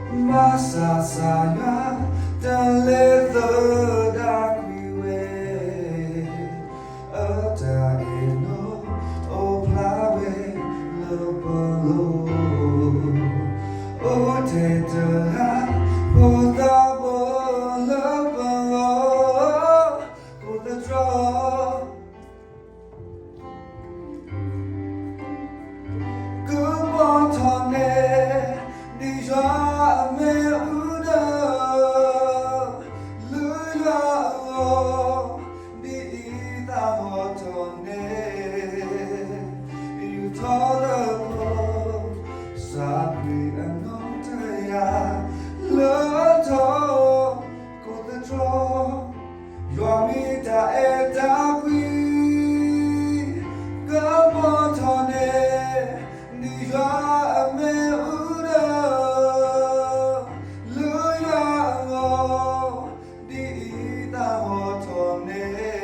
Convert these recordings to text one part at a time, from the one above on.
ဘၣ်ဆၣ်ကစၢ်ယွၤ တလဲၤသဒၣ်ကွံာ်ဝဲ, အတၢ်အဲၣ်နီၤ အိၣ်ဖျါဝဲလၢပဂီၢ်, အိၣ်ထဲတဂၤ ဖိသၣ်ဘီၣ်လၢပဂီၢ်, ကိးသတြီ ကပီၤထီၣ်န့ၣ် ဒ်ယွၤအမ့ၣ်အူဒၢ, လၢယွၤအဂီၢ် ဒ်အံၤသးဟီထီၣ်န့ၣ်, ယူာ်ထီၣ်သကိး စၢ်ခရံာ်အနီၢ်တယၢ် လၢထီၣ် ကိးသတြီ ယွၤမ့ၢ်တၢ်အဲၣ်တၢ်ကွံ, ကပီၤထီၣ်န့ၣ် ဒ်ယွၤအမ့ၣ်အူဒၢ, လၢယွၤအဂီၢ် ဒ်အံၤသးဟီထီၣ်န့ၣ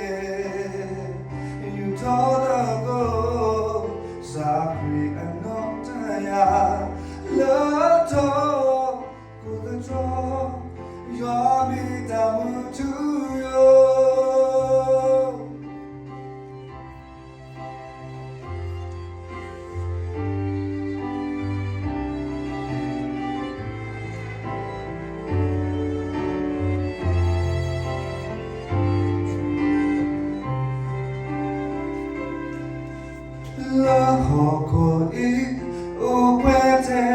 ်, ယူာ်ထီၣ်သကိး စၢ်ခရံာ်အနီၢ်တယၢ် လၢထီၣ် ကိးသတြီ ယွၤမ့ၢ်တၢ်မူထူယိာ် လၢဟီၣ်ခိၣ်အံၤ အိၣ်ပှဲၤထဲ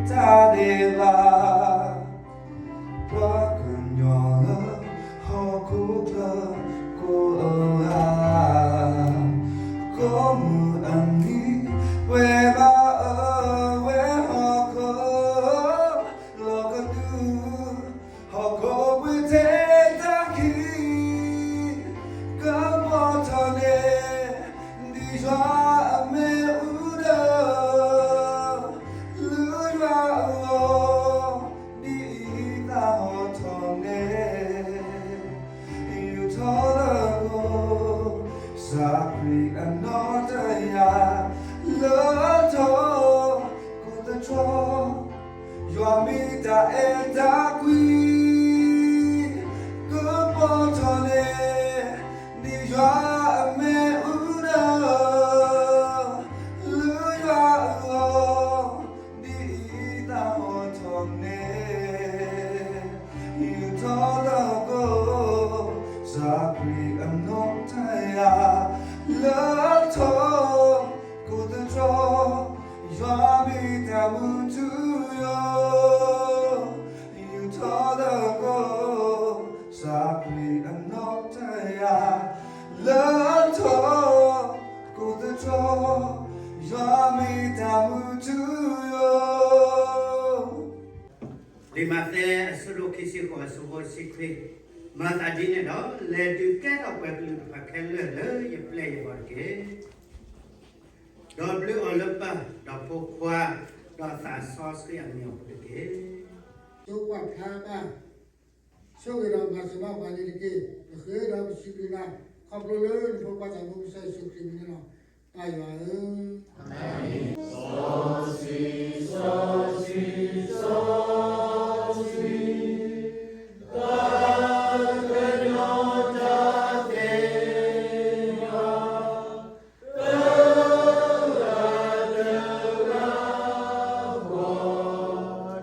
တၢ်ဒဲးဘး, ပှၤကညီလၢ ဟီၣ်ခိၣ်ချၢကိးဂၤ, ကိးမုၢ်အနံၤ ပှဲၤဘၣ်အဝဲဟီၣ်ခိၣ် လီၤကဒု, ဟီၣ်ခိၣ်ပှဲၤထဲတၢ်ခံ ကပီၤထီၣ်န့ၣ် ဒ်ယွၤအမ့ၣ်အူဒၢ, လၢယွၤအဂီၢ် ဒ်အံၤသးဟီထီၣ်န့ၣ်, ယူာ်ထီၣ်သကိး စၢ်ခရံာ်အနီၢ်တယၢ် လၢထီၣ် ကိးသတြီ ယွၤမ့ၢ်တၢ်အဲၣ်တၢ်ကွံ, ကပီၤထီၣ်န့ၣ် ဒ်ယွၤအမ့ၣ်အူဒၢ, လၢယွၤအဂီၢ် ဒ်အံၤသးဟီထီၣ်န့ၣ်, ယူာ်ထီၣ်သကိး စၢ်ခရံာ်အနီၢ်တယၢ် လၢထီၣ် ကိးသတြီ ယွၤမ့ၢ်တၢ်မူထူယိာ်, ယူာ်ထီၣ်သကိး စၢ်ခရံာ်အနီၢ်တယၢ် လၢထီၣ် ကိးသတြီ ယွၤမ့ၢ်တၢ်မူထူယိာ်. လံာ်မးသဲအဆၢဒိၣ်ခံဆံဃိးအဆၢဖိတဆံခွံ, မၤသးဒ်န့ၣ်ဒီး လဲၤဒုးကဲထီၣ်ပှၤကလုာ်တဖၣ်ခဲလၢာ်လၢယပျဲၢ်ယဘီၣ်တက့ၢ်. ဒီးဘျုးအီၤလၢပၢ်, ဒီးဖိခွါ, ဒီးသးစီဆှံအမံၤအပူၤတက့ၢ်. ဆိၣ်ကွၢ်ဖျါဘၣ်, ဆိၣ်ဂ့ၤဒီးမၤစၢၤဘၣ်ပှၤန့ၣ်တက့ၢ်. ပဃ့ဒီးပစံးဘျုးနၤ, ခီဖျိလၢနဖိခွါသးဘိကစၢ်ယ့ၣ်ၡူးခရံာ်အမံၤန့ၣ်လီၤ. ပၢ်ယွၤဧၢ, စီဆှံ, စီဆှံ, စီဆှံ, တၢ်ကညီၤတၢ်သ့ၣ်ညါ တဂၤတဂၤဃီ,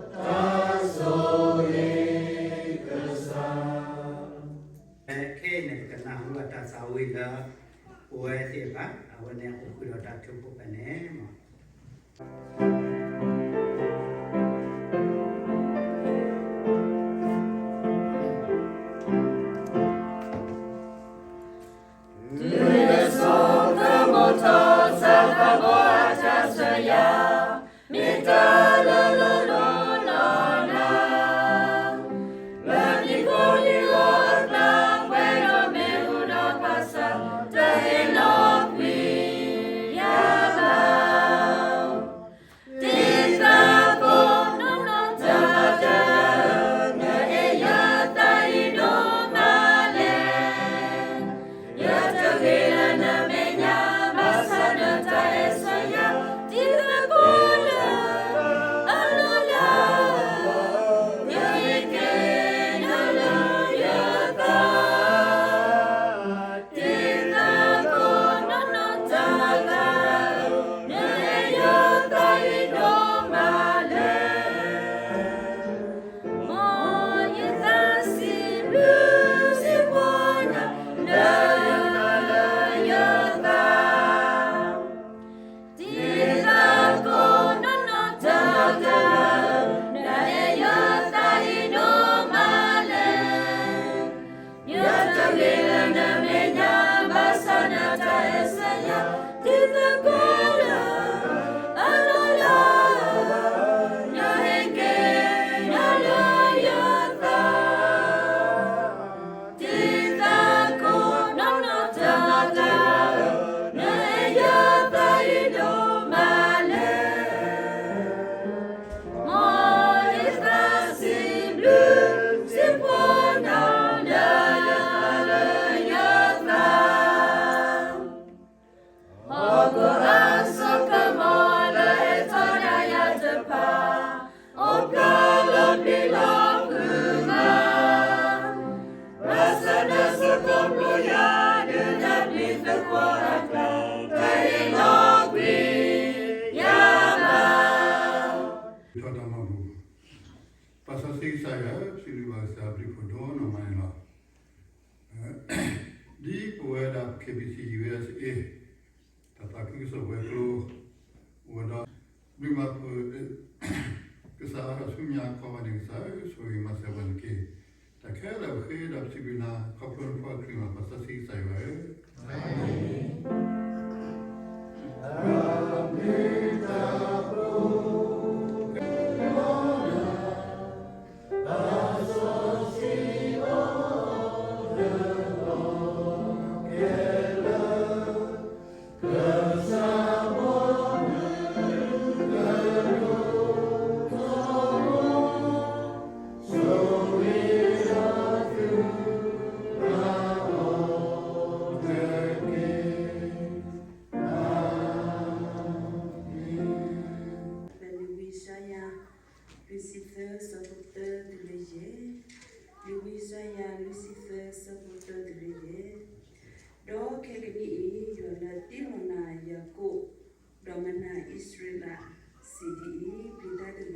တၢ်ဆိၣ်ဂ့ၤကစၢ်. ခဲအံၤန့ၣ် ပကနၢ်ဟူဘၣ်တၢ်သးဝံၣ်လၢ ပဝဲသ့ၣ်တဖၣ် အဝဲန့ၣ်အိၣ်ဃုာ်ဒီးတၢ်ထုကဖၣ်ဖဲန့ၣ် တုၤယဆိကမိၣ်ထီၣ် စီၤသးဘီအတၢ်ဆှၢယၤ, မ့ၢ်တၢ်လၢလီၤလီၤလးလး, လၢဟံၣ်ဖိလံၣ်ဖိအကျါ ပှဲၤဒီးမ့ၣ်အူဒီးဘၣ်ဆၣ် တဟ့ၣ်လီၤကွံာ်ယၤဘၣ်. ပသးစံကစၢ်ယွၤဧၢ, စံးဘျုးဘၣ်ကစၢ်အဘျုးဖးဒိၣ်နီၢ်မးန့ၣ်လီၤ. ဒ်ပဝဲဒၣ် K B C U S A တၢ်သးခုကစီၣ်ဝဲၤကျိၤ အိၣ်ဝဲဒီး ဘျုးမၤပှဲၤ ကစၢ်အါထီၣ်ဆူမဲာ်ညါအခီပညီန့ၣ် ကစၢ်ဧၢ ဆိၣ်ဂ့ၤမၤစၢၤပှၤန့ၣ်တက့ၢ်. တၢ်ခဲလၢာ်ပဃ့ဒီးပစံးဘျုးနၤ ခီဖျိနဖိအချံမး ပသးစံကစၢ်ယွၤဧၢ. ဖဲလံာ်ဝံယၡါယၤ လွံၢ်ဆံသၢ ဆၢဖိသၢတုၤလၢယဲၢ်, လံာ်ဝံယၡါယၤ လွံၢ်ဆံသၢ ဆၢဖိသၢတုၤလၢယဲၢ်. ဒီးခဲကနံၣ်အံၤ ယွၤလၢတ့လီၤနၤယၤကိာ်, ဒီးမၤနၤအံၣ်စရ့လး စံးဒ်အံၤ, ပျံၤတၢ်တဂ့ၤ.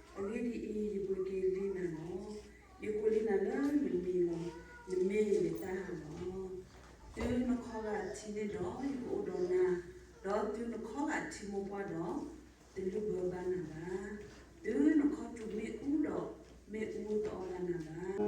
အဂ့ၢ်ဒ်အံၤ, ယပှ့ၤက့ၤလံနၤလီၤ. ယကိးလံနၤလၢနမံၤလီၤ. နမ့ၢ်ယတၢ်လီၤ. တုၤနခီဂာ်ထံန့ၣ်ဒီး ယကအိၣ်ဒီးနၤ, ဒီးတုၤနခီဂာ်ထံမိၢ်ပှၢ်ဒီး တလုၢ်ဘၢဘၣ်နၤဘၣ်. တုၤနခီၣ်တူာ်မ့ၣ်အူဒီး မ့ၣ်အူတအီၣ်ဘၣ်နၤဘၣ်.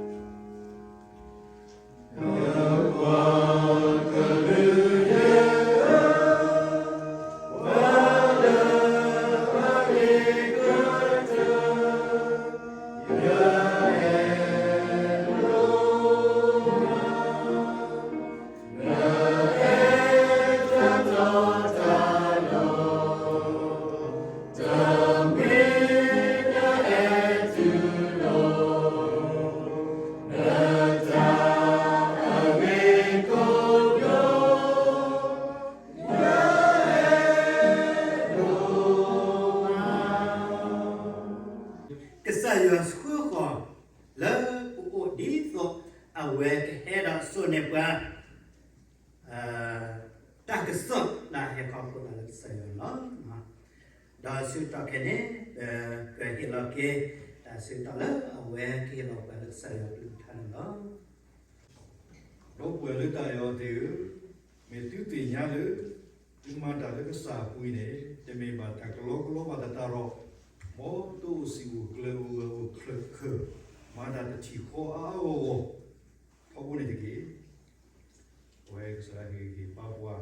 ကစၢ်ယွၤဆှၢဃီၤလၢပအိၣ်ဒ်သိး အဝဲကဟဲဒီးစိာ်န့ၢ်ပှၤ တၢ်ကစီၣ်လၢအဟဲခီဖျိလၢကစၢ်ယွၤလီၤ. ဒီးဆၢကတီၢ်ခဲအံၤန့ၣ် ပကဟ့ၣ်လီၤက့ၤ တၢ်ဆၢကတီၢ်လၢအဝဲကဟ့ၣ်လီၤပှၤလၢကစၢ်ယွၤအကလုၢ်ကထါန့ၣ်လီၤ. ဒီပုၢ်ဝဲၢ်လၢတၢ်အဲၣ်အီၤသ့ၣ်ဧၢ, မ့ၢ်သုသ့ၣ်ညါလၢ သုမၤတၢ်လၢကစၢ်အပူၤအံၤန့ၣ် တမ့ၢ်ဘၣ်တၢ်ကလီကလီဘၣ်သတးဒီး မ်သုအိၣ်စံာ်အိၣ်ကျၢၤအိၣ်ဂၢၢ်အိၣ်ကျၢၤခၢၣ် မၤတၢ်တထံၣ်ဃီအါအါဂီၢ်ဂီၢ် ထီဘိန့ၣ်တက့ၢ်. အဝဲကစၢ်ယွၤဟ့ၣ်ဂံၢ်ဟ့ၣ်ဘါပှၤ,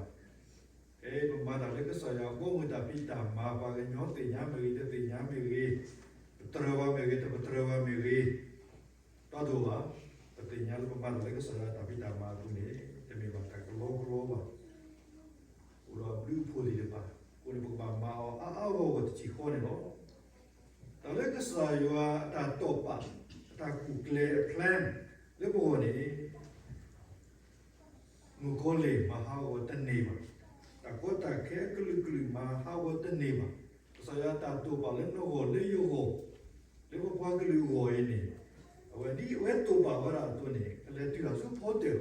ကဲ ပမၤတၢ်လၢကစၢ်ယွၤအဘီအမုၢ်တၢ်ဖံးတၢ်မၤ ပှၤကညီသ့ၣ်ညါမ့ၢ်ဂ့ၤ တသ့ၣ်ညါမ့ၢ်ဂ့ၤ, ပတြၢၤဘၣ်မ့ၢ်ဂ့ၤ တပတြၢၤဘၣ်မ့ၢ်ဂ့ၤ, တီဒိၣ်ဘၣ်, ပသ့ၣ်ညါလၢပမၤတၢ်လၢကစၢ်ယွၤတၢ်ဖံးတၢ်မၤအပူၤန့ၣ် တမ့ၢ်ဘၣ်တၢ်ကလီကလီဘၣ်. အိၣ်ဒီးအဘျုးအဖှိၣ်သ့ၣ်တဖၣ်, အဃိန့ၣ် ပကဘၣ်မၤအီၤအါအါဂီၢ်ဂီၢ်တထံၣ်ဃီန့ၣ်လီၤ. တၢ်လၢကစၢ်ယွၤအတၢ်တိာ်ပာ်, အတၢ်ကူၣ်ကျဲၤအ plan လၢပဂီၢ်န့ၣ် မုၣ်ကီၤလံၢ်မၤဟးဂီၤတန့ၢ်ဘၣ်. တၢ်ကီတၢ်ခဲအကလုာ်ကလုာ်မၤဟးဂီၤတန့ၢ်ဘၣ်. ကစၢ်ယွၤအတၢ်တိာ်ပာ်လၢနဂီၢ်လၢယဂီၢ်, လၢပပှၤကလုာ်အဂီၢ်အံၤန့ၣ်, အဝဲဒ်အဝဲတိာ်ပာ်ဝဲဒၣ်အသိးန့ၣ် ကလဲၤတုၤလီၤဆူဖီတၢၣ်လီၤ.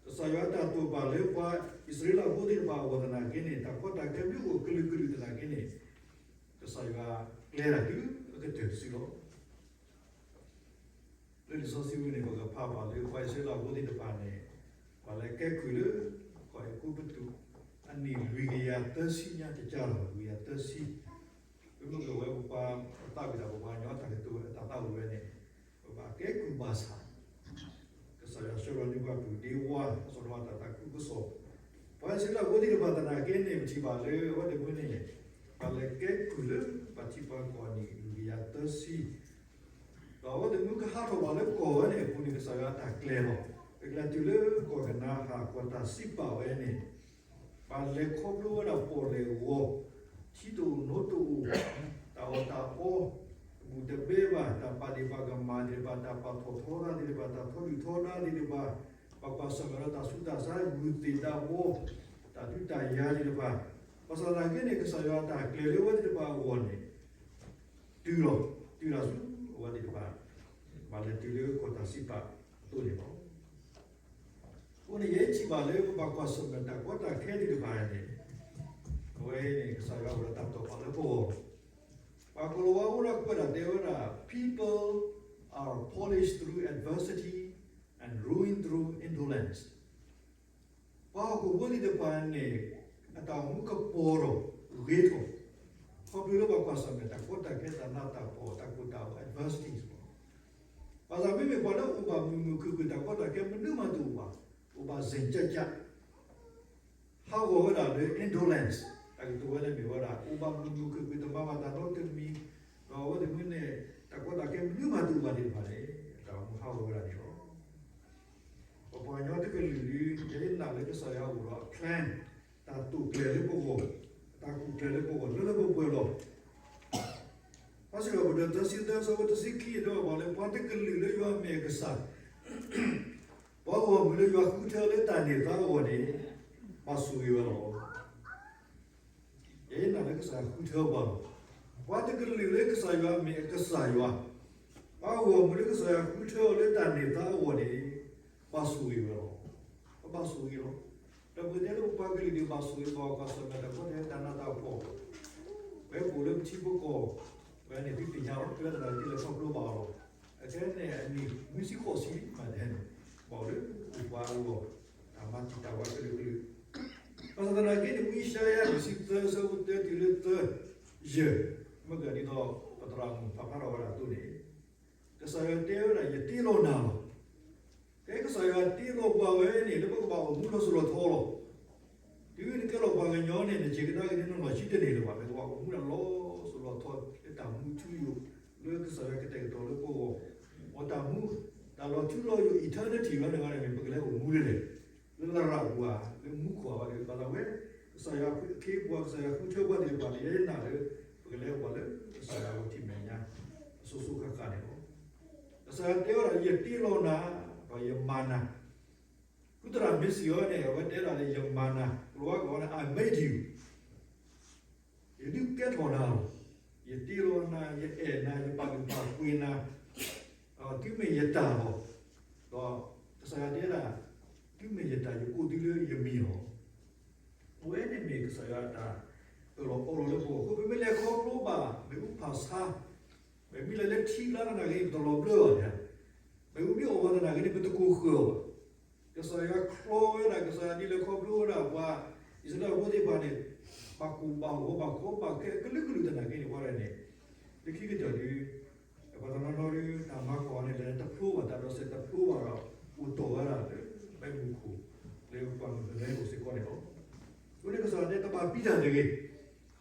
ကစၢ်ယွၤအတၢ်တိာ်ပာ်လၢပှၤအံၣ်စရ့လးဖိသ့ၣ်တဖၣ်အဂီၢ်သနာ်က့န့ၣ် တၢ်ကီတၢ်ခဲမ့ၢ်အိၣ်ကလုာ်ကလုာ်သနာ်က့န့ၣ်, ကစၢ်ယွၤကျဲၤတၢ်တုၤအကတၢၢ်တစုလီၤ. လၢလံာ်စီဆှံပူၤန့ၣ် ပကဖးဘၣ်လၢပှၤအံၣ်စရ့လးဖိသ့ၣ်တဖၣ်န့ၣ်, ပှၤလဲၤကဲကုၢ်လၢ ကီၢ်အဲၤကူပတူး အနံၣ်လွံၢ်ကယၤသၢဆံညါတကၢ်လီၤ, လွံၢ်ကယၤသၢဆံ. မ့မ့ၢ်ပဝဲပပှၤသးဝံၣ်တၢ်ပပှၤညီတၢ်ကတိၤအတၢ်သးဝံၣ်ဝဲန့ၣ်, ပဘၣ်ကဲကုၢ်ဘၣ်ဆၣ် ကစၢ်ယွၤဆှၢလီၤန့ၢ်ပှၤပူၤဒ့ဝါ အစီၤပၤတၢ်သးခုကစီၣ်, ပှၤအံၣ်စရ့လးဖိသ့ၣ်တဖၣ်သနာ်က့န့ၣ် ပထံၣ်ဘၣ်လၢအဝဲသ့ၣ်မုၢ်န့ၣ်, ပှၤလဲၤကဲကုၢ်လၢပှၤထံပှၤကီၢ်အနံၣ်လွံၢ်ကယၤသၢဆံ ဒီးအဝဲသ့ၣ်မုၢ်ကဟးထီၣ်ဘၣ်လၢကီၢ်ဝဲန့ၣ်အပူၤန့ၣ် ကစၢ်ယွၤအတၢ်ကျဲၤလီၤ. ပကလဲၤတုၤလၢကီၢ်ကနၤအၣ် ကီၢ်တၢ်စံးပာ်ဝဲန့ၣ်, ပှၤလဲၤခီဖျိဝဲဒၣ်ပီၣ်လဲၣ်ဂီၤ, ထံတအိၣ်နိတအိၣ်, တၢ်အီၣ်တၢ်အီ, တဘူၣ်တဘဲဘၣ်, တၢ်ပာ်ဒ့ၣ်ပာ်ကမၣ်သ့ၣ်တဖၣ်, တၢ်ပာ်ထီၣ်ထီတၢ်သ့ၣ်တဖၣ်, တၢ်ထီဒုၣ်ထီဒါသ့ၣ်တဖၣ်, ဘၣ်ကွၢ်ဆၢၣ်မဲာ်ဒီးတၢ်ဆူးတၢ်ဆါ ဂုၢ်သ့ၣ်ဒါဘီ, တၢ်ဒုးတၢ်ယၤသ့ၣ်တဖၣ်, ဘၣ်ဆၣ်သနာ်က့န့ၣ် ကစၢ်ယွၤအတၢ်ကျဲၤလၢအဝဲသ့ၣ်တဖၣ်အဂီၢ်န့ၣ် တုၤလီၤ, တုၤလီၤဆူအဝဲသ့ၣ်တဖၣ် ဘၣ်လဲၤတုၤလၢကီၢ်တၢ်စံးပာ်အသိးန့ၣ်လီၤ. အဃိန့ၣ် ယဲထံၣ်ဘၣ်လၢပဘၣ်ကွၢ်ဆၢၣ်မဲာ်တၢ်ကီတၢ်ခဲသ့ၣ်တဖၣ်န့ၣ်, အဝဲန့ၣ် ကစၢ်ယွၤအိၣ်ဒီးတၢ်တိာ်ပာ်လၢပဂီၢ်, ပှၤကိၤလၤဝါအိၣ်ဒီးကွဲးဒၣ်တဲဝဲဒၣ်, People are polished through adversity and ruined through indolence. ပှၤဟီၣ်ခိၣ်ဖိသ့ၣ်တဖၣ်န့ၣ် အတၢ်အိၣ်မူကပီၤထီၣ်ဂ့ၤထီၣ်, ခီဖျိလၢပှၤကွၢ်ဆၢၣ်မဲာ်တၢ်ကီတၢ်ခဲ တၢ်နးတၢ်ဖှီၣ် တၢ်ကိၢ်တၢ်ဂီၤ adversities လီၤ. ဘၣ်ဆၣ်မ့မ့ၢ်ပှၤလၢအအိၣ်ဘၣ်မုာ်မုာ်ခုၣ်ခုၣ် တၢ်ကီတၢ်ခဲမနုၤမးတအိၣ်ဘၣ်, အိၣ်ဘၣ်စ့ၣ်ကၠၢ်ကၠၢ် ဟးဂီၤဝဲဒၣ်လၢ indolence, တၢ်ကတိၤဝဲလၢမ့ၢ်ဝဲဒၣ် အိၣ်ဘၣ်မုာ်မုာ်ခုၣ်ခုၣ် တမၤဘၣ်တၢ်နီတမံၤ, ဒီးအဝဲသ့ၣ်မ့ၢ်န့ၣ် တၢ်ကီတၢ်ခဲမနုၤမးတအိၣ်ဘၣ်သ့ၣ်တဖၣ်န့ၣ် တၢ်အိၣ်မူဟးဂီၤဝဲဒၣ်န့ၣ်လီၤ. ပပှၤကညီတကလုာ်ဒုး ယဲယနာ်လၢကစၢ်ယွၤအိၣ်ဒီးအ plan, တၢ်တိာ်ကျဲၤလၢပဂီၢ်, တၢ်ကူၣ်ကျဲၤလၢပဂီၢ် လၢလၢပှဲၤပှဲၤလီၤ. ဖဲစံးထီၣ်ပတြၢၤသၢဆံသၢ အဆၢဖိတဆံခံ တဲဘၣ်ပှၤလၢ ပှၤတကလုာ်လၢယွၤမ့ၢ်အကစၢ် ပှၤဂီၢ်မုၢ်လၢယွၤဃုထၢလၢတၢ်န့ၢ်သါအဂီၢ်န့ၣ် ဘၣ်ဆိၣ်ဂ့ၤဝဲလီၤ. ယဲယနာ်လၢကစၢ်ယွၤဃုထၢပှၤလီၤ. ပှၤတကလုာ်လၢကစၢ်ယွၤမ့ၢ်အကစၢ်ယွၤ, ပှၤဂီၢ်မုၢ်လၢကစၢ်ယွၤဃုထၢအီၤလၢတၢ်န့ၢ်သါအဂီၢ်န့ၣ် ဘၣ်ဆိၣ်ဂ့ၤဝဲလီၤ. ပဘၣ်ဆိၣ်ဂ့ၤလီၤ. ဒီးပကတဲလၢပပှၤကလုာ်ဒုးဘၣ်ဆိၣ်ဂ့ၤ ဘၣ်ကွၢ်ဆၢၣ်မဲာ်တၢ်ကီတၢ်ခဲ တၢ်နးတၢ်ဖှီၣ် ဝဲအိၣ်လၢပထံပကီၢ်, ဝဲန့ၣ်သုသ့ၣ်ညါလီၤ. တၢ်တဂၤတဂၤလၢခီဖျိဘၣ်အီၤလီၤ. အခဲအံၤန့ၣ် အနံၣ်နွံဆံဃိးဆံမး တဟဲန့ၣ် ဘၣ်အိၣ်လၢပပှၤအဂီၢ် တၢ်မၤတံာ်တာ်ဝဲကလုာ်ကလုာ်. ဘၣ်ဆၣ်သနာ်က့န့ၣ် ဝံယၡါယၤ တဆံသၢ အဆၢဖိတၢတုၤလၢသၢ ယဲၢ်, မ့ၢ်ကဒ်သိး ပသရၣ်မုၣ်ပာ်ဖျါထီၣ်ဝဲဒၣ်အသိးန့ၣ်, ကစၢ်ယွၤတဲဝဲဒၣ် ယတ့လီၤနၤလီၤ. ကဲကစၢ်ယွၤတ့လီၤပှၤဝဲန့ၣ် လၢပကဘၣ်အိၣ်မူလီၤစိၤလီၤထီလီၤ. တုၤနကဲလီၤပှၤကညီန့ၣ် နဆ့ကဒါက့ၤန့ၣ် နလီၢ်ခံတန့ၢ်လၢၤဘၣ်. ပကဘၣ်အိၣ်မူဒၣ်လီၤစိၤလီၤထီ လၢတၢ်မူထူယိာ် လၢကစၢ်ယွၤကတဲာ်ကတီၤလၢပဂီၢ်, အတၢ်မူ, တၢ်လီၤထူလီၤယိာ် eternity ဝဲန့ၣ်ဂၤန့ၣ်မ့ၢ် ပကလဲၤအိၣ်မူလၢလဲၣ်, လၢလရာ်ပူၤဧါ, လၢမူခိၣ်ဧါ, ဘၣ်ဆၣ်ဝဲ ကစၢ်ယွၤခ့ပှၤ ကစၢ်ယွၤဃုထၢပှၤသ့ၣ်တဖၣ်န့ၣ် ယဲယနာ်လၢ ပကလဲၤအိၣ်ဘၣ်လၢကစၢ်ယွၤအထံမဲာ်ညါ အစိၤစိၤဃၣ်ဃၣ်န့ၣ်လီၤ. ကစၢ်ယွၤတဲဝဲဒၣ် ယတ့လီၤနၤ, ဒီးယမၤနၤ. ဃုသရၣ်မ့ၢ်စံးအီၤန့ၣ် အဝဲတဲဒၣ်လၢ ယမၤနၤ, ကလၤဝါကျိာ်န့ၣ် I made you. ယဒုးကဲထီၣ်နၤလီၤ. ယတ့လီၤနၤ, ယအဲၣ်နၤ, ယပာ်လုၢ်ပာ်ပှ့ၤနၤ, သုမ့ၢ်ယတၢ်လီၤ. ဒီးကစၢ်ယွၤတဲဒၣ်, သုမ့ၢ်ယတၢ်, ယကိးသုလၢယမံၤလီၤ. အဝဲန့ၣ်မ့ၢ်ကစၢ်ယွၤအတၢ်အၢၣ်လီၤအီလီၤလၢပဂီၢ်. အဃိပမ့ၢ်လဲၤခီဖျိဘၣ် မ့ၣ်အူဖၣ်ဆါ, မ့ၢ်မံလၢလၢထံကျါသနာ်က့ ပတလီၤဘျၢဘၣ်န့ၣ်, မ့ၣ်အူမ့ၢ်အိၣ်ဝဲသနာ်က့န့ၣ် ပတကိၢ်ဃၢၤဘၣ်. ကစၢ်ယွၤချီဝဲဒၣ်, ကစၢ်ယွၤဒ်လဲၤခီဖျိဝဲဒၣ်ပှၤအံၣ်စရ့လးဖိသ့ၣ်တဖၣ်န့ၣ်, ဘၣ်ကူၣ်ဘၣ်ဂီၤ ဘၣ်ကီဘၣ်ခဲကလုာ်ကလုာ်သနာ်က့န့ၣ် ပှၤဒၣ်န့ၣ်, လၢခံကတၢၢ်ဒုး ပှၤတနီၤနီၤဒုး တၢ်မၤကွၢ်န့ၣ် လဲၤတဖျိဘၣ် တၢ်ဒိးစဲးတဖျိဘၣ်ဒီး အိၣ်တီၢ်ဝဲဒၣ်လၢဘဲမုၢ်ခိၣ် လၢပှၢ်မုၢ်ကလဲအိၣ်စ့ၢ်ကီးန့ၣ်လီၤ. အဃိန့ၣ်ကစၢ်ယွၤတဲတဘၣ်ပျံၤတၢ်တဂ့ၤ.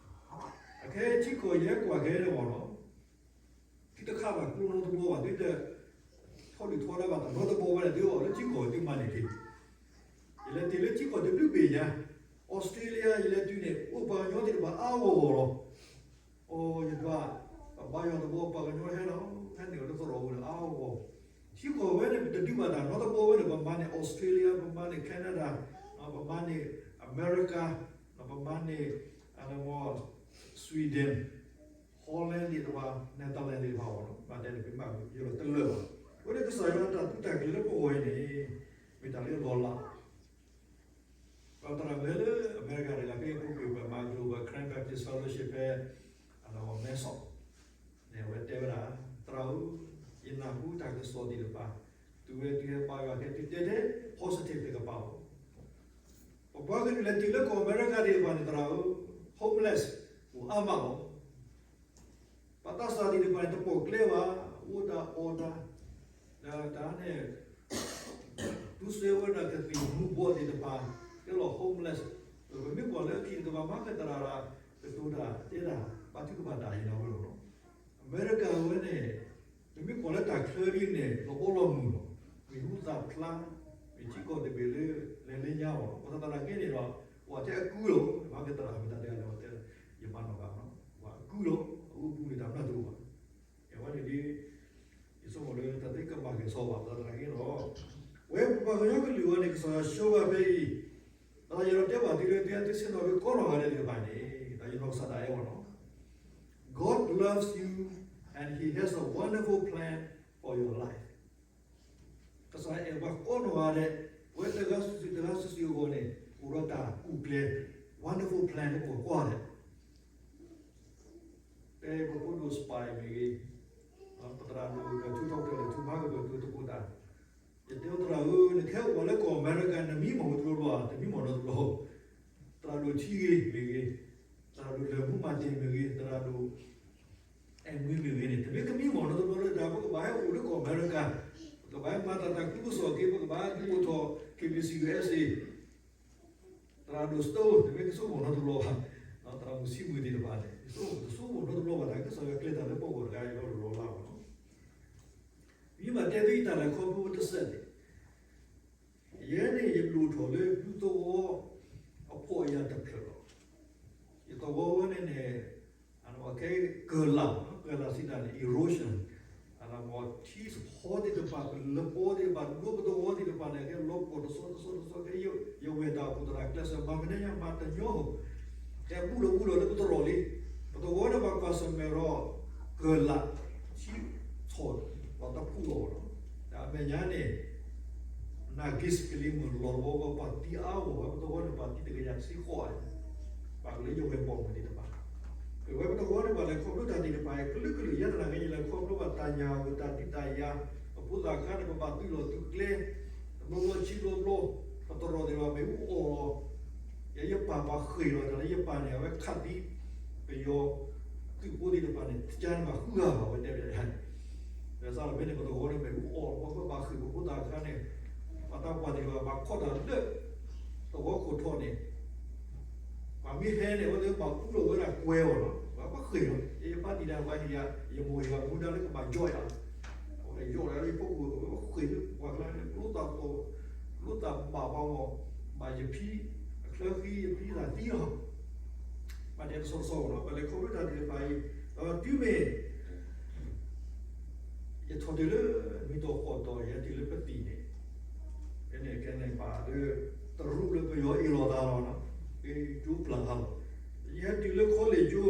အခဲအံၤထံကီၢ်ယဲကွၢ်ခဲန့ၣ်မ့ၢ်နီၤ သုတခးဘၣ်ကျိနီတဘီဘၣ်, သုတထီဒုၣ်ထီဒါဘၣ်တၢ်နီတဘီဘၣ်န့ၣ် သုအီၣ်လၢထံကီၢ်သုမၤန့ၢ်က့ၤ. ယလဲၤတုၤလၢထံကီၢ်တဘျုးဘ့ၣ်ညါ, အီစထြ့လယါ ယလဲၤတုၤန့ၣ် အိၣ်ပှၤကညီသ့ၣ်တဖၣ်အါဂီၢ်ဂီၢ်လီၤ. အိၣ်ယဒွး, ပဘါယွၤတဘီ ပှၤကညီဟဲလီၤ, ဟဲနုာ်လီၤလၢသရိာ်ပူၤန့ၣ် အါဂီၢ်ဂီၢ်. ထံကီၢ်ဝဲန့ၣ် ပတဒုးဘၣ်တၢ်နီတဘီဝဲန့ၣ် ပမၤန့ၢ်အီစထြ့လယါ, ပမၤန့ၢ် Canada, ပမၤန့ၢ်အမဲရကၤ, ပမၤန့ၢ် Sweden, Holland သ့ၣ်တဖၣ်, Netherlands သ့ၣ်တဖၣ်အဂီၢ်လီၤ. ဘၣ်တဲန့ၣ် ပမၤယလီၤတလၢာ်ဘၣ်. အဃိန့ၣ်ကစၢ်ယွၤတၢ်သုးတၢ်ကျဲၤလၢပဂီၢ်အံၤန့ၣ် မ့ၢ်တၢ်လၢအလီၤလး. ပှၤသရၣ်မုၣ်လၢအမဲရကၤတဂၤ ဖဲအပူၤကွံာ်ပှၤမၤ Global Karen Baptist Fellowship ဖဲ မဲဆီး န့ၣ် အဝဲတဲဝဲဒၣ်, သရၣ်ဧၢ, ယနၢ်ဟူတၢ်ကစီၣ်သ့ၣ်တဖၣ်, တုၤဝဲတုၤဟဲဘါယွၤခဲ တုၤတဲထဲ positive တကပၤလီၤ. ပပှၤကလုာ်လဲၤတုၤလၢကီၢ်အမဲရကၤသ့ၣ်တဖၣ်န့ၣ် သရၣ်ဧၢ, homeless အိၣ်အါမးလီၤ. ပှၤသးစၢ်သ့ၣ်တဖၣ်န့ၣ် တပိာ်ကျဲဘၣ်, အိၣ်တၢ်အီၣ်တၢ်, ဒီးတၢ်န့ၣ် သူစ့ဝဲဒၣ်ကသံၣ်မူၤဘှီးသ့ၣ်တဖၣ်, ကဲလီၤ homeless. ပမ့ၢ်ကွၢ်လၢအခံတကပၤ မၤကတၢၢ်တၢ်, ကတိၤတၢ်, တဲတၢ်, ဘါထုကဖၣ်တၢ် ယနၢ်ဟူလီၤ. အမဲရကၤဝဲန့ၣ် ပမ့ၢ်ကွၢ်လၢတၢ်ချၢဒ်န့ၣ် လီၤဘီလီၤမုၢ်လီၤ. မ့ၣ်အူသၣ်ဖျါ, မ့ၢ်ထံကီၢ်တဘ့ၣ်လၢ လဲၤလၢညါအီၤလီၤ. ပှၤသနာ်က့န့ၣ်ဒီး ပှၤထဲအကုလီၤ, မၤကတၢၢ်မ့ၢ်တၢ်တဲအလီၤတဲ, ယမၤနီၣ်ဘၣ်, ပှၤအကုလီၤ, အအိၣ်ပူၤန့ၣ်တၢ်မၤတအိၣ်ဘၣ်. အဝဲန့ၣ်ဒ် ယဆိကမိၣ်လၢတၢ်သ့ကမၣ်က့ၤစီဘၣ် ပှၤသနာ်က့န့ၣ်လီၤ. ဝဲပပှၤကညီကလုာ်ဝဲန့ၣ် ကစၢ်ယွၤဆိဘၣ်ဖဲအံၤ, ဒီးယအဲၣ်ဒိးတဲဘၣ်သုလၢသုဆ့ၣ်နီၤက့ၤကိးနီၢ်ဂၤဒဲးသ့ၣ်တဖၣ်န့ၣ်, ဒီးယနီၢ်ကစၢ်ဒၣ်အဲၣ်ဝဲလီၤ. God loves you and He has a wonderful plan for your life. ကစၢ်အဲၣ်ပှၤကိးနီၢ်ဂၤဒဲး, ပဝဲတဂၤစုာ်စုာ်တဂၤစုာ်စုာ်အဂီၢ်န့ၣ် အိၣ်ဒီးတၢ်ကူၣ်ကျဲၤ, wonderful plan လၢပဂီၢ်ကိးဂၤဒဲး. ဖဲပဖိဒိၣ် spy မ့ၢ်ဂ့ၤ, မံမီၢ်ဝဲတဘျီဘျီဧါ, တမံမီၢ်နီတဘျီ, သရၣ်ဒိၣ်ထံဂ့ၤမ့ၢ်ဂ့ၤ, သရၣ်ဒိၣ်လၢၢ်မူမၤတ့ၢ်မ့ၢ်ဂ့ၤ, သရၣ်ဒိၣ်အဲၣ်မုၢ်မ့ၢ်ဂ့ၤန့ၣ် တမ့ၢ်ကမံမီၢ်နီတဘျီလၢတၢ် ပကဘၣ်ဟဲအိၣ်လၢကီၢ်အမဲရကၤ, ပကဘၣ်ဟဲမၤတၢ်သးခုကစီၣ်က့ၤ, ပကဘၣ်ဒုးအိၣ်ထီၣ် K B C U S A, သရၣ်ဒိၣ် Stone တမ့ၢ်ကဆိကမိၣ်နီတဘျီဘၣ်, သရၣ်မုၣ်ဆံးမုၣ်သ့ၣ်တဖၣ်န့ၣ် ယဆိကမိၣ်တဘျီဘၣ် တၢ်ကစီၣ်အကျဲတၢ်လၢပဂီၢ်တဂၤအံၤလီၤလီၤလီၤလီၤ. မ့ၢ်ဘၣ်တဲသုတၢ်လဲၤခီဖျိတစဲးန့ၣ်, ယဲန့ၣ်ယဒိၣ်ထီၣ်လၢဒူသဝီအဖှီၣ်အယာ်တဖျၢၣ်လီၤ. ယသဝီဝဲန့ၣ်န့ၣ် ကဲကၢၢ်လၢ်, ကၢၢ်လၢ်စံးတၢ်န့ၣ် erosion, ထံစဖီသ့ၣ်တဖၣ် ပလၢပီသ့ၣ်တဖၣ် ဒိပသဝီသ့ၣ်တဖၣ်န့ၣ် ကဲလီၤပှီၢ်တဆီတဆီတဆီ ကဲယဝဲၢ်တၢ်အိၣ်ဖှိၣ်သရၣ်ကျဲးစၢးမၤကနဲညါမၤတညီ, ကဲဘူၣ်လီၤဘူၣ်လီၤလၢပသရိာ်လံ, ပသဝီန့ၣ်ဘၣ်ကွၢ်ဆၢၣ်မဲာ်ဒီး ကၢၢ်လၢ် ထံဆီၣ်လီၤတဖှီၣ်လီၤ. ဒီးအမဲာ်ညါန့ၣ် နၢ်က့ၤစကလံၤမုၢ်လီၤတဝီဘီ ပှၤသံအါဂီၢ်ဝဲ ပသဝီန့ၣ် ပှၤသံတကယၤတဆံဃိး, ပှၤကလုာ်ယဝဲၢ်ပှၤမုၣ်သ့ၣ်တဖၣ်, အဝဲပသဝီန့ၣ် ပှၤလဲၤခီဖျိတၢ်သ့ၣ်တဖၣ်အံၤ ကလုာ်ကလုာ် ယဲသနာ်က့ ယလဲၤခီဖျိဘၣ်တၢ်ညၣ်ဧိၤတၢ်ဒုးတၢ်ယၤ, ပဖိသၣ်ခါန့ၣ် ပဘၣ်သုးလီၢ်သုးကျဲ, တဘျီဘျီဆံဘျီဘျီ, ပသရိာ်သ့ၣ်တဖၣ်မ့ၣ်အူအီၣ်လီၤ, ယဲယပၢ်ပှၤဃ့ၢ်လီၤ တၢ်လၢယပၢ်န့ၣ် အဝဲခးသံ ပယီၤသုးဖိသ့ၣ်တဖၣ်န့ၣ် တကါန့ၣ်ဘၣ်ဃုဂၤဘၣ် အဝဲတဲဝဲဒၣ်န့ၣ်, ဒီးစးထီၣ်ဖဲန့ၣ် ပသဝီန့ၣ်မ့ၣ်အူအီၣ်လီၤ ပဘၣ်ဃ့ၢ်ပဖိသၣ်ခါန့ၣ်, ပှၤတၢ်ကွၢ်သ့ၣ်တဖၣ်ဘၣ်ခီၣ်တၢ်လၢ သဝီခိၣ်ထီၣ်န့ၣ်, ပှၤမ့ၢ်ဟဲန့ၣ် အဝဲသ့ၣ်ဘၣ်အူလီၤဝဲဒၣ်ကွဲအီၤလီၤ, ပှၤဘၣ်ဃ့ၢ်လီၤ, ယဖါတံၢ်တၢ်ပှၤဟ့ၣ်ယၤ ယမိၢ်ဟ့ၣ်ယၤမူဒါလၢကဘၣ်ယီၢ်ယၤ, အဝဲယီၢ်လီၤယဖီခိၣ် အဝဲဃ့ၢ်လၢပှၤကျါန့ၣ် လိသးသီ, လိသးဘၣ်ပှၤဂီၢ်, ဘၣ်ယဖံ, အချၢဃံယဖံသးသံလီၤ, ဘၣ်တဲတဆီတဆီလီၤ, ပလဲၤခီဖျိတၢ်သ့ၣ်တဖၣ်အံၤ, ဒီးတုၤမ့ၢ် ယထီၣ်တုၤလၢနွံတီၤဃိးတီၤ ယဟဲတုၤလၢပသံၣ်န့ၣ်, ဖဲန့ၣ်ခဲန့ၣ်ဘၣ်လၢ တရူးလၢပယီၤအ့ၣ်လိာ်သးလီၤ, ကၠိပျၢ်ဟးလီၤ, ယဟဲတုၤလၢ college ကၠိ တၢ်ကီတၢ်ခဲအိၣ်ထီၣ် ကၠိပျၢ်ဟးလီၤ, ဒိး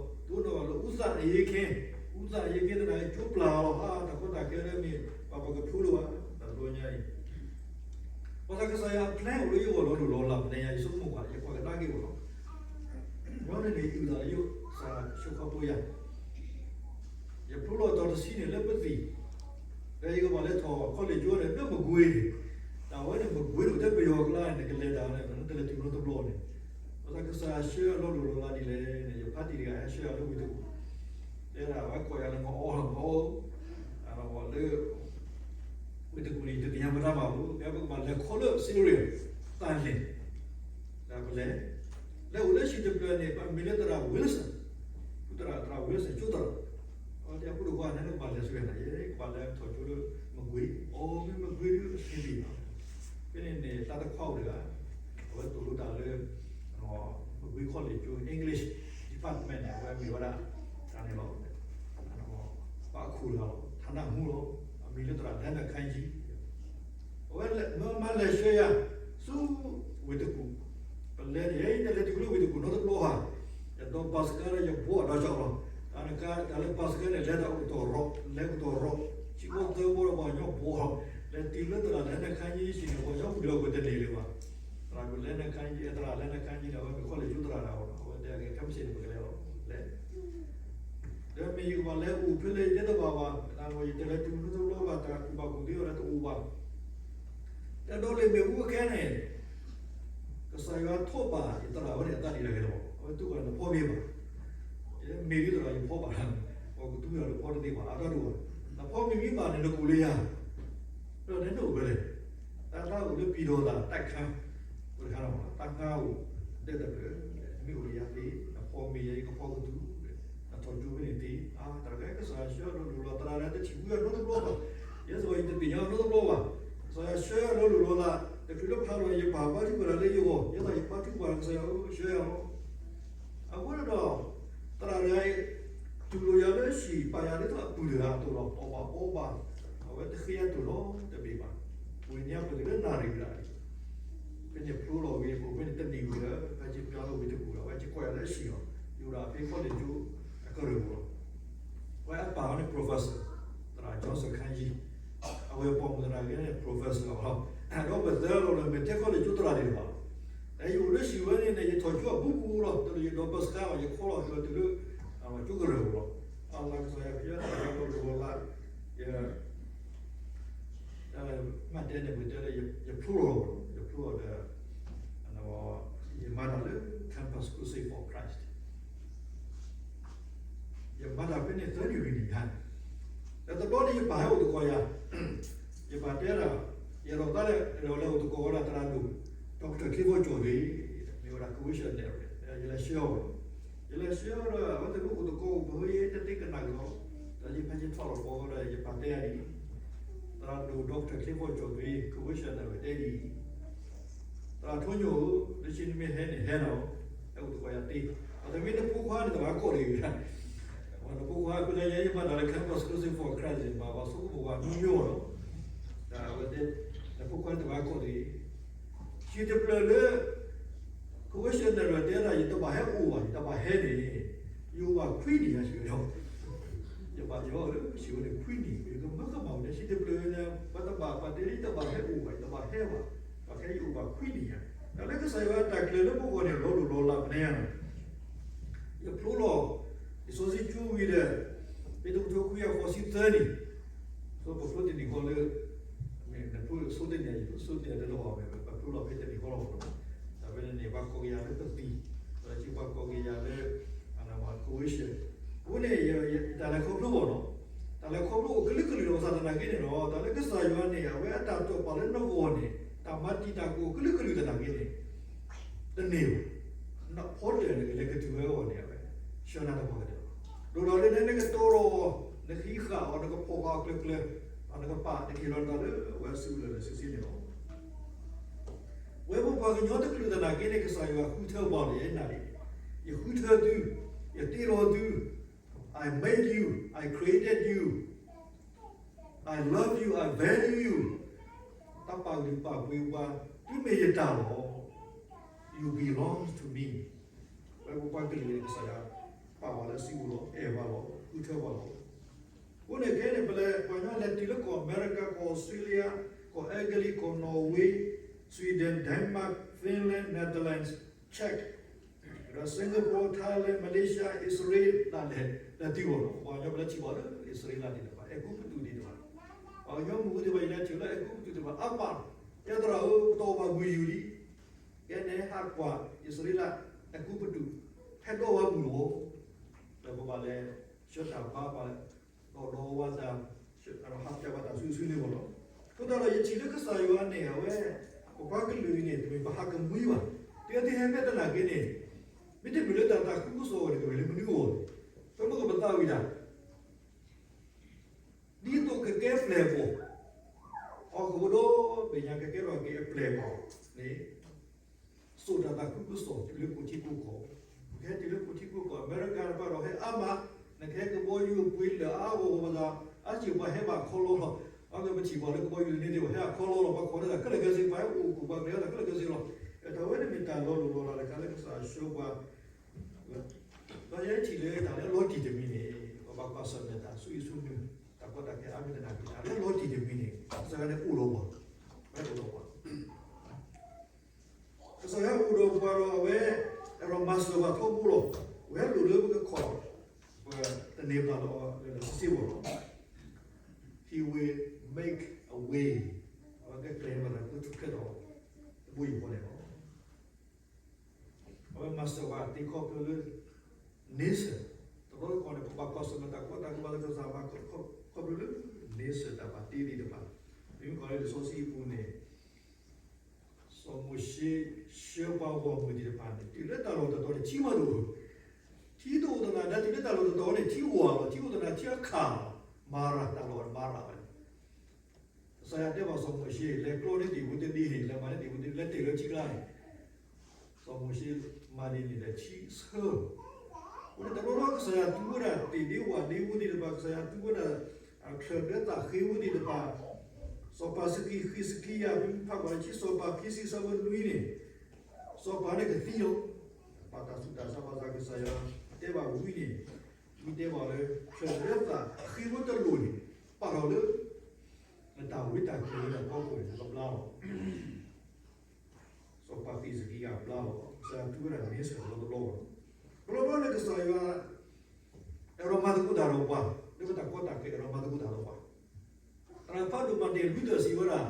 န့ၢ်ဘၣ်လၢ ဦးသန့်အရေးအခင်း, ဦးသန့်အရေးအခင်းသနာ်က့ ကၠိပျၢ်ဟးလီၤ, တၢ်ကီတၢ်ခဲလၢမ့ၢ် ပှၤပကဖျိလၢၤဘၣ် တၢ်တဘျီညါအံၤ ပှၤသးကစၢ်ယွၤအ plan အိၣ်လၢယဂီၢ်လီၤလိၢ်လီၤလး မနုၤညါ ယဆိကမိၣ်ကွၢ် ယကွၢ်ကဒါက့ၤအိၣ်လီၤ, ညီန့ၣ်န့ၣ် အုၣ်သးလၢယိၣ်စၢ်ဆိခီဖိယၤ, ယဖျိလီၤတီၤတဆံန့ၣ်လၢပသံၣ်, ဒီးယကဘၣ်လဲၤထီၣ် college ကၠိန့ၣ် လၢမကွ့ၤန့ၣ်, တၢ်ဝဲန့ၣ် မကွ့ၤန့ၣ် တဲပယီၤကျါန့ၣ် နကလဲၤတၢ်န့ၣ် နတလဲၤတုၤနီတဘျီန့ၣ်, ပှၤသးကစၢ်ယွၤဆှၢအလီၢ်လိၢ်လီၤလးဒ်လဲၣ်န့ၣ် ယဖါတံၢ်တဂၤဟဲဆှၢယၤလၢဝ့ၢ်တကူၣ်, တဲဒၣ်ဝဲကိးယၤလၢ မအီလီၤ မအီ, လၢ ဝ့ၢ်တကူၣ်န့ၣ် ယတသ့ၣ်ညါမတၤမးဘူး, ကဲပကဘၣ်လဲၤခီလၢ Syria သးလဲၣ်, ဒီးပလဲၤ, လဲၤအိၣ်လၢဟံၣ်တဖျၢၣ်န့ၣ် ပမ့ၢ်လၢသရၣ် Wilson, သရၣ် သရၣ် Wilson ကၠိသရၣ်, အဝဲတဲအဖိတဂၤန့ၣ် နကဘၣ်လဲၤဆူညါန့ၣ် ယကဘၣ်လဲၤထီၣ်ကၠိလၢ မကွ့ၤ, အိ မ့ၢ်မကွ့ၤဒုးအဆံးဘ့ၣ်လီၤ, ဖဲန့ၣ်န့ၣ် တၢ်တခွါအိၣ်တဂၤ, အဝဲသိၣ်လိတၢ်လၢ မကွ့ၤ college ကၠိ English department န့ၣ် အဝဲမ့ၢ်ဝဲဒၣ် တၢ်န့ၣ်လီၤ, ပှၤခိၣ်တဂၤလီၤ ဌာနမှူးလီၤ, အမံၤလၢသရၣ် လၢနၢ်ခါကံ, အဝဲမၤလဲၤဆှၢယၤ ဆူ ဝ့ၢ်တကူၣ်, ပလဲၤန့ၣ် ယတလဲၤတုၤလၢဝ့ၢ်တကူၣ်နီတဘျီဘၣ်, ယဒိး bus ကါဒီးယဘှီအဒီးကၠီလီၤ, တၢ်န့ၣ်ကါတၢ်လၢ bus ကါန့ၣ် လဲၤတၢ်အိၣ်ကတီၢ်ရီး လဲၤကတီၢ်ရီး, ဆံးဘီသၢဘီဒီးပှၤကညီဘှီလီၤ, လဲၤတုၤလၢသရၣ် လၢနၢ်ခါကံ ဟံၣ်န့ၣ် ပှၤကညီအိၣ်ဒီးပတန့ၢ်လၢၤဘၣ်, သရၣ် လၢနၢ်ခါကံ သရၣ် လၢနၢ်ခါကံန့ၣ် အဝဲမ့ၢ် college ကၠိသရၣ်တဂၤလီၤ, အဝဲတဲက့ၤ ခဲမုၢ်ဆ့ၣ်န့ၣ် ပကလဲၤလီၤ, လဲၤ ဒီးမ့ၢ်ယကဘၣ်လဲၤအိၣ်ဖဲလဲၣ် ယတဲတဘၣ်ဘၣ်, ယတလဲၤတုၤနီတဘျီဘၣ်, တၢ်ကူၣ်ဘၣ်ကူၣ်သ့အီၤဒီးတအိၣ်ဘၣ်, ဒီးဒ်လဲၣ်မ့ၢ်အူအခဲန့ၣ်, ကစၢ်ယွၤထိးဘၣ်ယသရၣ်ဝဲန့ၣ်အသးဒ်လဲၣ်ဂ့ၤလီၤ, အဝဲတူၢ်ဘၣ်နဖီမ့ၢ်ဘၣ်, ယမ့ၢ်ဒ်သရၣ်ယဖီဘၣ်, ပှၤကသူယၤတဖီတသ့ဘၣ် အါထီၣ်ဒိၣ်ဘၣ်, နဖီမ့ၢ်မ့ၢ်ဘၣ်န့ၣ် နကူၣ်လၢယၤ, ဒီးနဒိၣ်ဝဲလဲၣ်, တၢ်တၢ်အိၣ်လၢပံၤဒီးသးတၢ်ခါ, ပတခါလီၤ တၢ်ငါအိၣ်ဒဲးတဖျၢၣ်, မ့ၢ်အိၣ်လၢယၤသ့, နဖီမ့ၢ်ယၤ ယကဖီကသူ, နထီၣ်ကၠိဖဲန့ၣ်သ့, အါ တၢ်တခါ ကစၢ်ယွၤဆှၢအလီၢ်လိၢ်လီၤ သရၣ်ဒီးတထံၣ်ဝဲအနီတဘျီဘၣ်, ယဲစ့ၢ်ကီးယတသ့ၣ်ညါအနီတဘျီဘၣ်, ကစၢ်ယွၤဆှၢအလီၢ်လိၢ်လီၤသး, တချုးလၢဖးလီၤ ယပာ်ဘါထုကဖၣ်တၢ်လၢယဂီၢ်, ယဲစ့ၢ်ကီးယပာ်ထုကဖၣ် ကစၢ်ယွၤဆှၢယၤလီၤ အဃိန့ၣ်ဒီး သရၣ်တဂၤအံၤ တူၢ်လိာ်ယၤလၢဟံၣ် ပာ်ယၤလၢတၢ်အပုၢ်တဂၤအသိးလီၤ, အီၣ်ဘၣ်အီဘၣ်, အဝဲတဃ့အသိးလီၤတဘ့ၣ်ဘၣ်, ဝ့ၢ်ညါပှဲၤတုၤလၢနၣ်ရံၣ်ဝဲဒၣ်, ဖဲန့ၣ်ဖျိလီၤဝံၤအပူၤ ဖဲန့ၣ်တနံၤဝံၤဒီး ဖဲက့ၤပျၢ်လီၤဝ့ၢ်တကူၣ်ဒီး အဝဲက့ၤကွၢ်ယၤလၢဟံၣ်လီၤ, ယအိၣ်ဒီးအဖဲခီလ့ၣ်ကၠိအကရၢၢ်ပူၤလီၤ, အဝဲအပၢ်ဝဲန့ၣ် professor, သရၣ် Johnson ခါယံ, အဝဲပိာ်မုၣ်သရၣ်ဂ့ၤန့ၣ် professor လီၤ, ဒီးပသၢလီၤလၢမဲာ်ထဲခီလ့ၣ်ကၠိသရၣ်ဒံးဘၣ်, ယအိၣ်လၢဟံၣ်ဝဲန့ၣ်န့ၣ် ယထီၣ်ကၠိအဘူးဘူးလီၤ, တလၢယဒိး bus ခါဘၣ် ယခီလီၤတုၤလီၤတုၤလၢ ကၠိကရၢၢ်ပူၤလီၤ, အလၤကစၢ်ယွၤ ဖဲယတၢ်ယွၤလီၤလိၢ်လီၤလး, ယ တၢ်မၤတဲန့ၣ် ပကတဲလၢယဖျိလီၤ, ယဖျိလီၤဒီး ယမၤတၢ်လၢ Campus Crusade for Christ, ယမၤတၢ်ဖဲန့ၣ်သၢနံၣ်ဝံၤန့ၣ်ယါန့ၣ်, ဒီးတဘျီန့ၣ်ယပၢ်ဟဲအိၣ်သကိးယၤ, ယပၢ်တဲဒၣ်, ယအဲၣ်ဒိးသးလဲၤအိၣ်သကိးဝဲဒၣ်သရၣ်ဒိၣ် Doctor ချ့ဖီကၠီၣ်သ့, မ့ၢ်ဝဲဒၣ် Christian န့ၣ်, ယလဲၤဆှၢအီၤ, ယလဲၤဆှၢအီၤဒီး အဝဲသ့ၣ်အိၣ်သကိးပဟဲတသ့ကနၣ်က့ၤလီၤ, ဒီးယဖဲယထီၣ်လီၤဘီဒီး ယပၢ်တဲယၤဒ်အံၤ, သရၣ်ဒိၣ် Doctor ချ့ဖီကၠီၣ်သ့ Christian န့ၣ် အဝဲတဲဒ်အံၤ သရၣ်ထိညိၣ်ဧၢ, လၢခံနမ့ၢ်ဟဲန့ၣ်ဟဲလီၤ, ဟဲအိၣ်သကိးယၤသ့, အတမ့ၢ်နဖိခွါန့ၣ်တဘၣ်ကိးတဂ့ၤ, နဖိခွါ ဖဲလၢယဲယမၤတၢ်လၢ Campus Crusade for Christ န့ၣ် ဘၣ်ပှၤဆိကမိၣ်ပှၤမနုၤမ့ၢ်အီၤလီၤ, ဒီးအဝဲတဲ, နဖိခွါန့ၣ်တဘၣ်ကိးတဂ့ၤ, ဟံၣ်တဖျၢၣ်လၢ Christian န့ၣ်ဒီးတဲဒၣ် ယတဘၣ်ဟဲအိၣ်ဘၣ်, ယတဘၣ်ဟဲန့ၣ် ယအိၣ်ဘၣ်ခွံနံၣ်ယါစံးဝဲလီၤ, ယဘၣ်ယီၤလၢစံးဝဲန့ၣ် ခွံနံၣ် ယကမၢကမၣ်ဝဲန့ၣ် ဟံၣ်တဖျၢၣ်န့ၣ် ပှၤတဘၣ် ပှၤတဲလၢယတဘၣ်ဟဲအိၣ်ဘၣ်, ယတဘၣ်ဟဲဘၣ်, ဘၣ်ခဲယအိၣ်ဘၣ်ခွံနံၣ်ယါ, တၢ်လၢကစၢ်ယွၤအတၢ်ကျဲၤလၢပဂီၢ်န့ၣ် လီၤလိၢ်လီၤလးမနုၤလဲၣ်, ယဖျိလီၤ, လံာ်စီဆှံကၠိဝံၤဒီး ဖဲတကထိခွံကယၤဃိးဆံသၢနံၣ်, ဆိပဖျိတနံၣ်ဃီလၢ နဖျိဆိတန့ၢ် ယဆိတန့ၢ်လၢလီၤအီၤ ပဖျိလီၤဖဲတနံၣ်ဃီလီၤ, တၢ်ဖဲန့ၣ်န့ၣ် ပှၤကိးက့ၤယၤလၢပသံၣ်, ဒီးပှၤကိးက့ၤယၤလၢ Christian, အဃိန့ၣ် တၢ်လဲၤခီဖျိအီၤလီၤ, တၢ်လဲၤခီဖျိအိၣ်ကလုာ်ကလုာ်လီၤ, ဘၣ်ဆၣ်သနာ်က့န့ၣ်ဒီး တၢ်လၢကစၢ်ယွၤန့ၣ် အဝဲအတၢ်တိာ်ပာ်လၢနဂီၢ်န့ၣ် တၢ်မၤတံာ်တာ်ကအိၣ်ကလုာ်ကလုာ်သနာ်က့န့ၣ် တန့ၢ်ဘၣ်, နဖီတၢၣ်န့ၣ် လဲၤကတုၤဝဲအဂီၢ်န့ၣ် အဝဲ ဆှၢနၤတပှၢ်ကတၢၢ်လီၤ, ဒိၣ်ဒီးလၢနကတီဒီး နကဟံးဃာ်အီၤ နကဖီၣ်ဃာ်အီၤကျၢၤကျၢၤ, နကပာ်တက့ၢ်လီၤနသးလၢအဝဲအစုပူၤလၢာ်လၢာ်ဆ့ဆ့န့ၣ်လီၤ. ဝဲပပှၤကညီတကလုာ်သနာ်က့န့ၣ် ကစၢ်ယွၤဃုထၢပှၤလၢယဲနၤန့ၣ်, ယဃုထၢသု, ယတ့လီၤသု, I made you, I created you, I love you, I value you, တၢ်ပာ်လုၢ်ပာ်ပှ့ၤပှၤ, သုမ့ၢ်ယတၢ်လီၤ, you belong to me, ဝဲပပှၤကလုာ်န့ၣ် ကစၢ်ယွၤပာ်ပှၤလၢစုပူၤလီၤ, အဲၣ်ပှၤလီၤ, ဃုထၢပှၤလီၤ. အဃိန့ၣ်ခဲအံၤန့ၣ် ပလဲၤပှၤကညီလဲၤတုၤလၢကီၢ်အမဲရကၤ, ကီၢ်အီစထြ့လယါ, ကီၢ်အဲကလံး, ကီၢ်နီၣ်ဝ့, Sweden, Denmark, Finland, Netherlands, Czech, ဒီး Singapore, Thailand, Malaysia, အံၣ်စရ့လး လဲၤတုၤအီၤလီၤ. ပှၤကညီပလဲၤထံၣ်ဘၣ်လၢအံၣ်စရ့လးသ့ၣ်တဖၣ်, အဲၤကူပတူးသ့ၣ်တဖၣ်, ပှၤကညီမုၢ်သ့ၣ်တဖၣ် ယလဲၤထံၣ်လၢအဲၤကူပတူးသ့ၣ်တဖၣ် အါပာ်, ယသရၣ်ဧၢ, ပတအီၣ်ဘၣ်မုာ်ယူၤလံ, ကဲန့ၣ်ဟးကွၢ်အံၣ်စရ့လး, အဲၤကူပတူး, ဟဲဒိးဝဲမုာ်လီၤ, ဒီးပဘၣ်လဲၤဆှၢတၢ်ဘါပှၤ ဒီးဒီးဝဲတၢ်, ဟးပျးဘၣ်တၢ်ဆူၣ်ဆူၣ်န့ၣ်မ့ၢ်လီၤ. အဃိသတးဒီးယထံၣ်လၢကစၢ်ယွၤန့ၣ် အဝဲ ပပှၤကလုာ်အံၤန့ၣ် တမ့ၢ်ပဟးကမှံဘၣ်, တုၤအသ့ၣ်ဟဲဖဲသနာ်က့န့ၣ်, မ့တမ့ၢ်လၢတၢ်သးခုကစီၣ်အဂီၢ်န့ၣ် ကမ့ၢ်လၢမနုၤအဂီၢ်, ပမ့ၢ်ကပသးဝံၤဒၣ် ဒ်သိးကကဲပျဲၢ်အဂီၢ်, ဟီၣ်ခိၣ်ဒီဘ့ၣ်ညါကကဲထီၣ်က့ၤအပျဲၢ်အဂီၢ်န့ၣ်, စိာ်တၢ်သးခုကစီၣ်တုၤလၢကိၣ်ထံကိၣ်ကီၢ်, ကဟဲတုၤလၢကိၣ်ထံကိၣ်ကီၢ်, အမဲရကၤတဖၣ်ဒီးဟဲအါမး, နကဟဲကဘီယူၤပှ့ၤလၢအါဂီၢ်ဂီၢ်ဘၣ်သး, အါစ့ၢ်ပှၤဟဲဘၣ်ခီလီလီၤ, အကပထံၣ်ပှၤလၢကဘီယူၤန့ၣ်သ့ၣ် ပှၤဟဲအခီလီလီၤ, ပှၤခိးန့ၢ်တၢ်ခဲလၢာ်ခဲဆ့, ပှၤဟဲအိၣ်ကိၣ်ပှၤကလဲၤတၢ်ခဲလၢာ်ခဲဆ့လီၤ, တၢ်ဝဲန့ၣ်မ့ၢ် တၢ်လီၤလိၢ်လီၤလးတခါလၢကစၢ်ယွၤဆှၢပှၤ ဒီးယဲထံၣ်လၢတၢ်လၢလီၤတံၢ်တမံၤန့ၣ်, ပဘၣ်ကွၢ်ဆၢၣ်မဲာ်တၢ်ဆူအံၤဆူနုၤ, တၢ်ကီတၢ်ခဲအါမံၤသနာ်က့ တၢ်လၢလီၤတံၢ်တမံၤန့ၣ် ကစၢ်ယွၤန့ၣ်အိၣ်ဒီးပှၤ, ဝဲအိၣ်ဒီးပှၤ, ကစၢ်ယွၤအိၣ်ဒီးပှၤဒီးအဝဲ အဲၣ်ဒိးမၤစၢၤပှၤထီဘိလီၤ, ဝဲလိၣ်လၢပကခိး, ပတန့ၢ်ပတၢ်လီၤလၢလၢဆ့ဆ့ဘၣ်လီၤ, He will make a way, အဝဲကကျဲၤန့ၢ်ပှၤတၢ်ကထူၣ်ဖျဲးဒီး တဘိယူၢ်ဃီန့ၣ်လီၤ. အဝဲမၤစၢၤပှၤတ့ခီဖျိလၢ nature, တဘျီတခီၣ်န့ၣ် ပဘၣ်ကွၢ်ဆၢၣ်မဲာ်တၢ်ကီတၢ်ခဲ ဘၣ်လၢကစၢ်မၤခီဖျိလၢ nature တၢ်ဘၣ်တ့သ့ၣ်တဖၣ်, မ့မ့ၢ်ကွၢ်လၢလံာ်စီဆှံအပူၤန့ၣ်, စီၤမိၤၡ့ဆှၢပှၤဂီၢ်မုၢ်သ့ၣ်တဖၣ်န့ၣ် တုၤလၢတၢ်လီၢ်တတီၤန့ၣ် ထံမးတအိၣ်, ထံတအိၣ်သနာ်က့ တုၤလၢတၢ်လီၢ်တတီၤန့ၣ် ထံဝါလီၤ, ထံအိၣ်သနာ်က့ ထံအခးလီၤ, မၤရၤတၢ်လီၢ်မၤရၤဝဲန့ၣ် ကစၢ်ယွၤတဲဘၣ်စီၤမိၤၡ့, လဲၤကျီန့ၢ်တ့ၢ်ဖိတဒ့န့ၣ်, လဲၤမၤန့ၢ်တ့ၢ်ဖိတဒ့, လဲၤတ့ၢ်လၢထံကျါန့ၣ်, စီၤမိၤၡ့မၤဒ်န့ၣ်ဒီးထံဆၢ, အဃိန့ၣ်တဘျီဘျီကစၢ်ယွၤသူဝဲဒၣ်တ့ၢ်ဒ့ဝၣ်ဒ့ဖိသ့ၣ်တဖၣ်, ကစၢ်ယွၤသူဝဲဒၣ် ချၢၣ်ဒၢသးဃ့ဖိသ့ၣ်တဖၣ်, စီၤပၤစကံဃ့းစကံယၤ ဖဲဖးကွၢ်လၢခံစီၤပၤခံဆံဆၢဖိနွံန့ၣ်, စီၤပၤန့ၣ်ကသံလီၤ, ဘၣ်တၢ်ဆူးတၢ်ဆါဘၣ်ဆၣ်ကစၢ်ယွၤတဲဘၣ်ဝံၤန့ၣ်, ဝံၤတဲဘၣ်လၢ ချၢၣ်ဒၢသးဃ့ဖိတလိၣ်န့ၣ် ပာ်ထီၣ်လၢ နတၢ်ဝံတၢ်ကလၢၤလၢနဟီၣ်ခိၣ်န့ၣ် နကဘျါလီၤ. စီၤပၤဃ့းစကံယၤဘျါလီၤ, ကစၢ်ယွၤသူဝဲဒၣ်န့ၣ် ဆဲးလီၤတဘျီဘၣ်. တဘျီဘျီန့ၣ် ကစၢ်ယွၤ အဲၣ်ဒိးမၤသကိးတၢ်ဒီးပှၤ, လၢပတၢ်ကီတၢ်ခဲ အဲၣ်ဒိးမၤသကိးတၢ်ဒီးပှၤ. သရၣ်ဖးဒိၣ် Martin Luther စံးဝဲဒၣ်,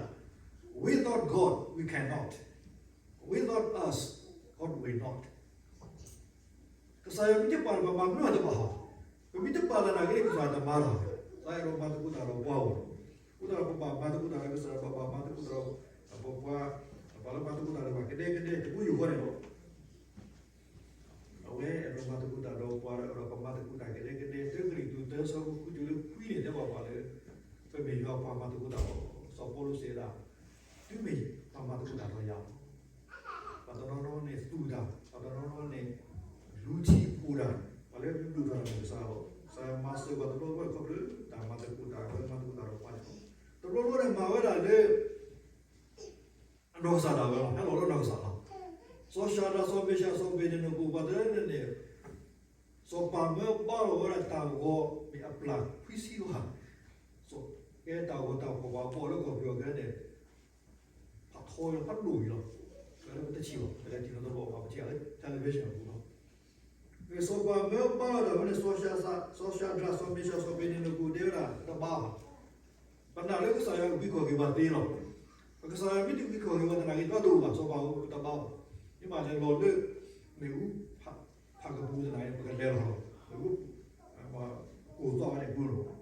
Without God we cannot, without us God will not. ကစၢ်ယွၤမ့ၢ်တပာ်လၢၤဘၣ် ပမၤမနုၤတဘၣ်ဘၣ်. ပမ့ၢ်တပာ်တၢ်နာ်က့ ကစၢ်ယွၤတမၤလီၤ. ကစၢ်ယွၤမၤသကိးတၢ်ဒီးပှၤအဂီၢ်, အဃိသတးဒီး ပဘၣ်မၤသကိးတၢ်ဒီးကစၢ်ယွၤ, ပဘၣ်မၤသကိးတၢ်ဒီးပှၤ, ပှၤလၢမၤသကိးတၢ်ဒီးပှၤကဒဲကဒဲ တမူယိၤဃီန့ၣ်လီၤ. အဝဲအဲၣ်ဒိးမၤသကိးတၢ်ဒီးပှၤဒီး အဲၣ်ဒိးပမၤသကိးတၢ်ကဒဲကဒဲ, တၢ်ကရံၣ်သူး သၢဆၢဖိဃု တုၤလၢခွံန့ၣ် တဲဘၣ်ပှၤလၢ ပမ့ၢ်ယွၤပှၤမၤသကိးတၢ်လီၤ. စီၤပီလူးစံးဝဲဒၣ်, တုၤမ့ၢ်ပှၤမၤသကိးတၢ်ဒီးယၤလီၤ. ပှၤတနီၤနီၤန့ၣ်သူၣ်တၢ်, ပှၤတနီၤနီၤန့ၣ် လူၤထံၣ်အိၣ်တၢ်, ပှၤလၢဒုးဒိၣ်ထီၣ်တၢ်န့ၣ်ကစၢ်လီၤ. ကစၢ်ယွၤမၤစၢၤပှၤတဘျီဘျီခီဖျိတၢ်မၤသကိးတၢ်, ပှၤမၤသကိးတၢ်ဒီးပှၤန့ၣ်လီၤ. တဘျီဘျီန့ၣ်မၤဝဲဒၣ်လၢ အနီၢ်ကစၢ်ဒၣ်ဝဲလီၤ, ဟဲလီၤလၢနီၢ်ကစၢ်လီၤ. စီၤၡၤဒြး စီၤမ့ၡး, စီၤအဘ့းနကိၤ ပှၤတဖၣ်န့ၣ်န့ၣ်, စီၤပၤမၢဘါလီၤဝဲဒၣ်တၢ်ဂီၤမ့ၢ်အပျၢ်ခွံဆံဘၣ်, ကဲတၢ်ဂီၤတၢ်ဖီၣ်ဘၣ်ဘီၣ်လၢကီၢ်ပယီၤကဲန့ၣ် ဖးထီလီၤ ဖးဒိၣ်အံၤလီၤ. လၢပတထံၣ်ဘၣ်, ပလဲၤထံၣ်နီတဘျီဘၣ်, ပထံၣ်လၢ television အပူၤလီၤ. မ့ၢ်စီၤပၤမၢဘါလီၤတၢ်ဝဲန့ၣ် စီၤၡၤ, စီၤၡၤဒြး စီၤမ့ၡး စီၤအဘ့းနကိၤ တဲဝဲဒၣ် တဘါဘၣ်. ပနာ်လၢကစၢ်ယွၤကဘှံးကီၢ်က့ၤပှၤသ့လီၤ. ပကစၢ်ယွၤမ့ၢ်တဘှံးကီၢ်က့ၤပှၤသနာ်က့ တဘၣ်တအိၣ်ဘၣ်, စီၤပၤဧၢ တဘါဘၣ်. မ့ၢ်ဘၣ်လဲၤလီၤလၢ မ့ၣ်အူဖးကပူၤသနာ်က့ ပကလဲၤလီၤလီၤ. မ့ၣ်အူ ကိၢ်သီၣ်ဝဲန့ၣ်ပူၤလီၤ.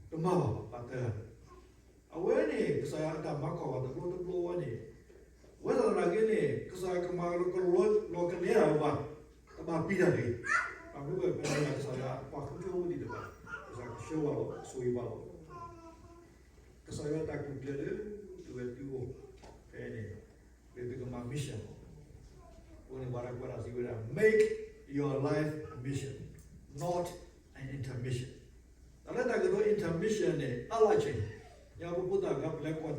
တမၤဘၣ် ပှၤတဲ အဝဲန့ၣ် ကစၢ်ယွၤအတၢ်မၤကွၢ်ပှၤတဘျီတဘျီဝဲန့ၣ်, ဝဲသနာ်က့န့ၣ် ကစၢ်ယွၤကမၤလီၤကလဲတၢ်လၢပှၤ, တဘၣ်ပျံၤတၢ်တဂ့ၤ. ဘၣ်မနုၤအဃိ ပမ့ၢ်ဒၣ်ကစၢ်ယွၤပှၤဃုထၢဖိသ့ၣ်တဖၣ်, ကစၢ်ယွၤကဆှၢပှၤလီၤ, ဆိၣ်ဂ့ၤပှၤလီၤ. ကစၢ်ယွၤတၢ်ကူၣ်ကျဲလၢ တုၤဝဲတုၤအိၣ်, ဖဲန့ၣ် လၢသုကမၤ mission လီၤ. အဃိန့ၣ် ပှၤတၢ်ကွဲးတၢ်စံးဝဲဒၣ်, Make your life a mission, not an intermission. တၢ်လၢတၢ်ကတိၤ intermission န့ၣ် အါလၢ်ဆဲး, ညါပဖိသၣ်အခါ ပလဲၤကွၢ်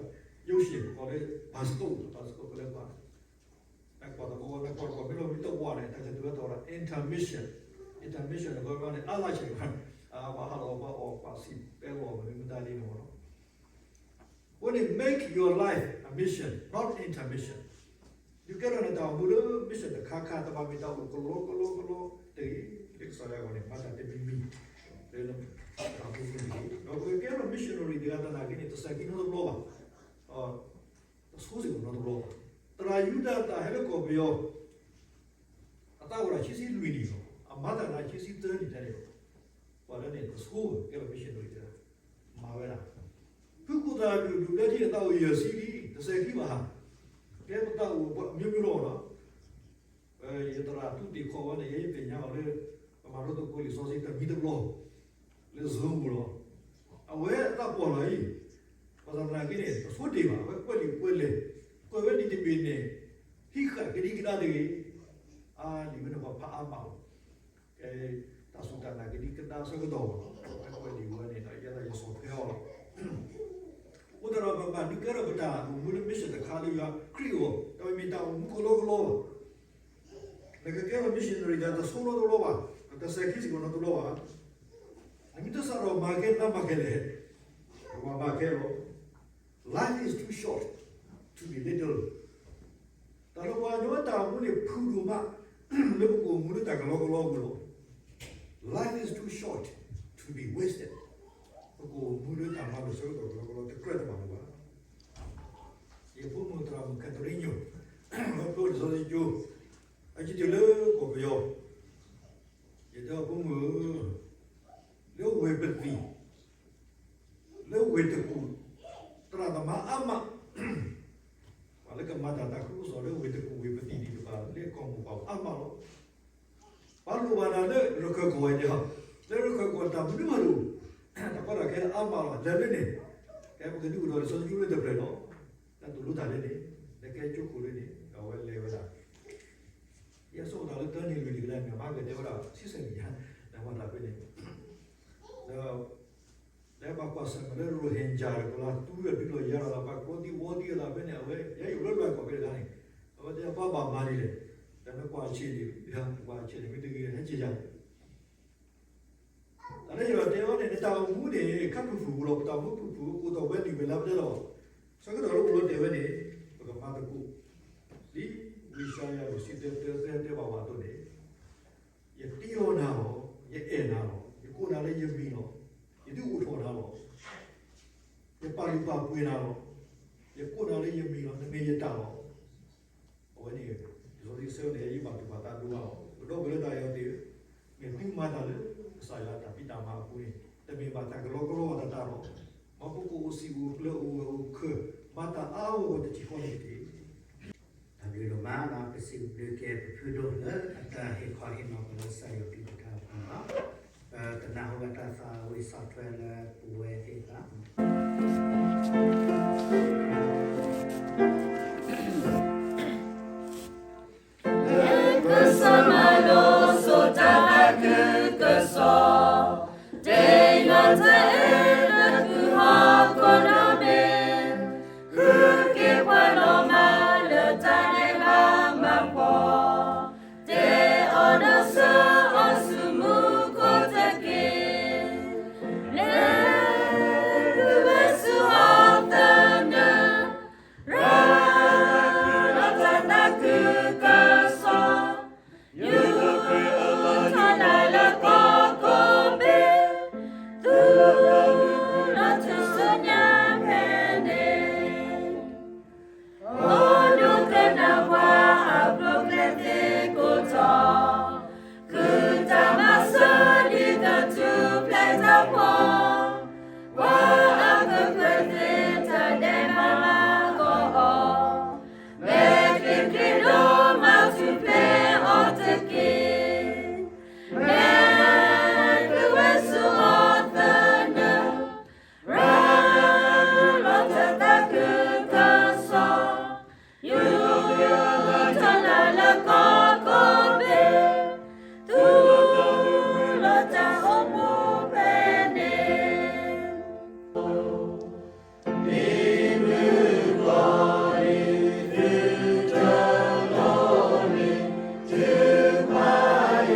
ရုပ်ရှင် ပကိးလၢ ဘၣ်စကီး, ဘၣ်စကီး ပလဲၤကွၢ်, နကွၢ်တဘျီ နကွၢ်တဘျီ မ့ၢ်လီၤမ့ၢ်တဝီန့ၣ် တၢ်ကတိၤဝဲတီၤဒီး intermission, intermission န့ၣ် ကီမ့ၢ်န့ၣ် အါလၢ်ဆဲး, ပှၤဟးလီၤ ပှၤအီၣ်ပှၤဆံး ပဲလီၤ မနုၤမတၤလံန့ၣ်မ့ၢ်လီၤ. အဃိန့ၣ် make your life a mission, not intermission. ဒုးကဲထီၣ်နတၢ်အိၣ်မူလၢ mission တခါခါ တဘၣ်မ့ၢ်တၢ်အိၣ်ကလီကလီကလီတဂ့ၤ, လၢကစၢ်ယွၤအဂီၢ်န့ၣ် မၤတၢ်တမံၤမံၤ လၢတၢ်အိၣ်မူပူၤတဂ့ၤ. ဒီးပကကဲထီၣ် missionary တဂၤသနာ်က့န့ၣ် တစဲးခံနီတဘျီဘၣ်, တဆိစ့ၢ်ကီးနီတဘျီဘၣ်. သရၣ်ယူဒၤသၣ်ဟဲလၢကီၢ်ပယီၤ အသးအိၣ်ဒၣ်ခံဆံလွံၢ်နံၣ်လီၤ. အမၤတၢ်သးခံဆံသၢနံၣ်ထဲန့ၣ်လီၤ. ပှၤလၢန့ၣ် တဆိဘၣ် ကဲထီၣ် missionary တဂၤ, မၤဝဲဒၣ်. ဖုခိၣ်သရၣ်ဒိၣ်ဒိၣ်လၢထံၣ်အသးအိၣ်ယဲၢ်ဆံလံ, တစဲးခံဘၣ်ဧါ. ကဲပသးအိၣ်အမျိုးမျိုးလီၤ. ယသရၣ်သူတ့ၢ်ခီၣ်ဝဲန့ၣ် ယဲယသ့ၣ်ညါအီၤလၢ ပမၤလိသကိးလံာ်စီဆှံတမံၤတဘျီ လၢ Zoom ပူၤလီၤ. အဝဲအသးပှၢ်လီၤအံၤ, ဘၣ်ဆၣ်သနာ်က့န့ၣ် တဆိတ့ၢ်ဘၣ်, အဝဲကွဲးလံာ်ကွဲးလဲၢ်, ကွဲးဝဲနံၣ်တဘ့ၣ်န့ၣ် ဟံးဃာ်ကဒံကဒါတဂ့ၤ. အါလံာ်ဝဲန့ၣ် ပှၤဖးအါမးလီၤ. ကဲ တၢ်စူၢ်တၢ်နာ်ကဒံကဒါအဆၢကတီၢ်ဘၣ်, အဝဲကွဲးလံာ်ဝဲန့ၣ်ဒီး ယဲဒၣ်ယစီၤဖဲအီၤလီၤ. အဃိသတးဒီး ပဘၣ်ဒုးကဲထီၣ်ပတၢ်အိၣ်မူလၢ mission တခါလၢယွၤခရံာ်အဂီၢ်, တမ့ၢ်တၢ်အိၣ်မူကလီကလီဘၣ်. နကကဲထီၣ် missionary တဂၤ တဆိနီတဘျီဘၣ်, တစဲးခံစ့ၢ်ကီးနီတဘျီဘၣ်. နမ့ၢ်တစးထီၣ်မၤခဲ နမၤခဲလဲၣ်, ပကဘၣ်မၤခဲလီၤ. Life is too short to be little. တၢ်လၢပှၤကညီတၢ်အိၣ်မူန့ၣ် ဖုၣ်ဒိၣ်မး လၢပကအိၣ်မူလၢတၢ်ကလီကလီပူၤလီၤ. Life is too short to be wasted. ပကအိၣ်မူလၢတၢ်မၤလိာ်ဆၢကတီၢ်ကလီကလီ တကြၢးတဘၣ်လၢၤဘၣ်. ယဖိမုၣ်သရၣ်မုၣ် Catherine ညိၣ် လီၤပျိလံာ်စီဆှံကၠိ, အယံၤတုၤလၢကီၢ်ပယီၤ, ယတဲအီၤ ဖိမုၣ်ဧၢ, လၢဝ့ၢ်ပသံၣ် လၢဝ့ၢ်တကူၣ် သရၣ်သမါအါမး, ပှၤလၢကမၤတၢ်သးခုကစီၣ်လၢဝ့ၢ်တကူၣ်ဝ့ၢ်ပသံၣ်န့ၣ်တဖၣ် လၢကီၢ်မိၢ်ပှၢ်အါမးလီၤ. ပှၤလိၣ်ဘၣ်တၢ်လၢရခၢၣ်ကီၢ်ဝဲန့ၣ်, လၢရခၢၣ်ကီၢ်တၢ်မနုၤမးတအိၣ်, တၢ်ကီတၢ်ခဲလၢအါမးလီၤ. လဲၤလၢန့ၣ်, ကဲပကဒုးအိၣ်ထီၣ်လံာ်စီဆှံကၠိလၢတဖျၢၣ်လီၤ. တၢ်သိၣ်လိတၢ်လၢန့ၣ်, လဲၤကဲကၠိခိၣ်လၢန့ၣ်, ဒီးအဝဲလဲၤဝဲဒၣ် ယဆိကမိၣ်တၢ်လၢတၢန့ၢ်လွံၢ်နံၣ်ကလဲၣ်န့ၣ် မၤကတဲဝဲဒၣ် ဆံဆံနံၣ်ညါ, လဲၤမၤတၢ်ဖဲန့ၣ်, ဒီး လဲၤဘၣ်ကွၢ်ဆၢၣ်မဲာ်လၢ Rohingya ဒီးကလၤသူဒီးဒုးလီၤယၤဒီး ဘၣ်ကျီသံဝီသံအသးဖဲန့ၣ် အဝဲ ယဲယအိၣ်လၢလွဲၢ်ကီၢ်ဖဲတခါန့ၣ်, အဝဲတဲပှၤဘၣ်မၤဒ်လဲၣ်, ဒီးနကွၢ်ဆၢၣ်န့ၣ်, နကွၢ်ဆၢၣ်န့ၣ် မ့ၢ်တဂ့ၤ ဟဲက့ၤယၤ တၢ်လၢယွၤတဲဝဲန့ၣ် နတၢ်အိၣ်မူန့ၣ် ခါဖုၣ်ဖုၣ်ပူၤလီၤ, ပတၢ်အိၣ်မူဖုၣ်ဖုၣ် ကိးတီၢ်ဝဲနံၣ်ဝဲလါပတဲလီၤ. ဆၢကတီၢ်လၢပလီၤတဲာ်ဝဲန့ၣ် ပကမၤသကိး ဒ်ဝံယၡါယၤ လွံၢ်ဆံသၢ သၢ သၢ တဲဘၣ်ပှၤအသိးန့ၣ်, ယတ့အီၣ်နၤလီၤ, ယအဲၣ်နၤလီၤ, ယကိးနၤလၢယမံၤလီၤ, ယဒုးအိၣ်ထီၣ်နၤလီၤ, ယပာ် ယပာ်ပှ့ၤနၤလီၤ. ယကိးနၤလၢယမံၤလီၤ. နမ့ၢ်ယတၢ်လီၤ. အဝဲန့ၣ် လံာ်စီဆှံဆၢန့ၣ် ယဘၣ်တူၢ်ဘၣ်သးဒိၣ်မးလီၤ. ပဒီပုၢ်ဝဲၢ်လၢတၢ်အဲၣ်သ့ၣ်ဧၢ, မ့ၢ်သုမၤတၢ်လၢကစၢ်ယွၤအတၢ်ဖံးတၢ်မၤအပူၤန့ၣ် တမ့ၢ်ဘၣ်တၢ်ကလီကလီဘၣ်သတးဒီး မ်ပကအိၣ်စံာ်အိၣ်ကျၢၤအိၣ်ဂၢၢ်အိၣ်ခၢၣ် မၤတၢ်အါဂီၢ်တထံၣ်ဃီန့ၣ်တက့ၢ်. တၢ်ဘျုးဒိၣ်မး ပစံးဘျုးက့ၤပဖုဒိၣ်လၢအတၢ်ဟ့ၣ်ခီဟ့ၣ်နီၤပှၤလၢကစၢ်ယွၤကလုၢ်ကထါအပူၤလီၤ. ပကနၢ်ဟူဘၣ်တၢ်သးဝံၣ်ဆီၣ်ထွဲလၢပဝဲသ့ၣ်တဖၣ် လၢကစၢ်မၤလိစိၤတၢ်သးခုကစီၣ်, တ့လီၤတၢ်အဲၣ်လၢကုၢ်ဟီၣ်ခိၣ်ဒီဘ့ၣ်, ဃုက့ၤပှၤလီၤမၢ်လၢတၢ်ဒဲးဘးမၤပှီၢ်, တ့အီၤဒီးဆှၢအီၤဆူမူခိၣ်တက့ၢ်. လၢပုၢ်ဝဲၢ်ဆူၣ်ဟီၣ်သနၢၣ် ရၤလီၤတၢ်သးခုကစီၣ်, ယူၤထီၣ်လၢလၢကီၢ်ကိးဘ့ၣ်, သူၣ်လီၤထူၣ်စုညါဖဲန့ၣ်, အိၣ်ဒိးကနၣ်ပှၤအကျိၤကျဲသ့ကိးတီၤ, ဃုတၢ်မၤစၢၤဒ်ကထူၣ်ဖျဲးတၢ်ဖီ, ပှၤအကကွဲၢ်သ့ၣ်တၢ်ဒဲးဘးမၤကီအီၤ, မ့ၢ်ခရံာ်ခရံာ်ဒိၣ်မၤထူၣ်ဖျဲးအီၤတက့ၢ်. မ့ၢ်ပုၢ်ဝဲၢ်ဆူၣ်ဟီၣ်သနၢၣ် ရၤလီၤတၢ်သးခုကစီၣ်, ယူၤထီၣ်လၢလၢကီၢ်ကိးဘ့ၣ်, သူၣ်လီၤတၢ်အိၣ်မူဖဲန့ၣ် ဒ်သိးပှၤဟီၣ်ခိၣ်ဖိ ကသ့ၣ်ညါက့ၤနကျဲမု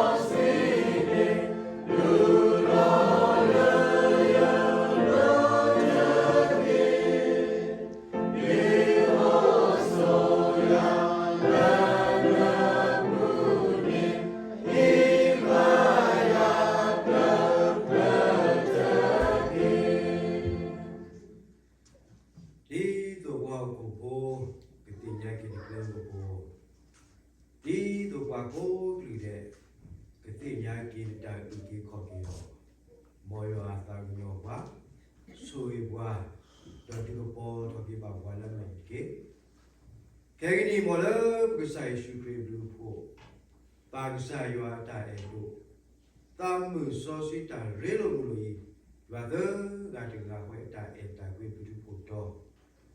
ၢ်ဖိ, ဒ်သိးပှၤကိးကလုာ်ဒဲး ကသ့ၣ်ညါက့ၤနတၢ်အုၣ်က့ၤခီၣ်က့ၤအီၤ, မ်ယွၤအသးကညီၤပှၤ, ဆိၣ်ဂ့ၤပှၤ, ဒီးဒုးကပီၤထီၣ်က့ၤဘၣ်ပှၤလၢအမဲာ်တက့ၢ်. ခဲကနံၣ်အံၤ မ်လၢပကစၢ်ယ့ၣ်ၡူးခရံာ်အဘျုးအဖှိၣ်, ပၢ်ကစၢ်ယွၤအတၢ်အဲၣ်ဒိၣ်, သးမုၢ်စီဆှံတၢ်ရ့လိာ်မုာ်လိာ်အံၤ, ယွၤသၢဂၤတဂၤဃီအတၢ်အဲၣ်တၢ်ကွံ ဘျုးထူးဖှိၣ်တီၤ,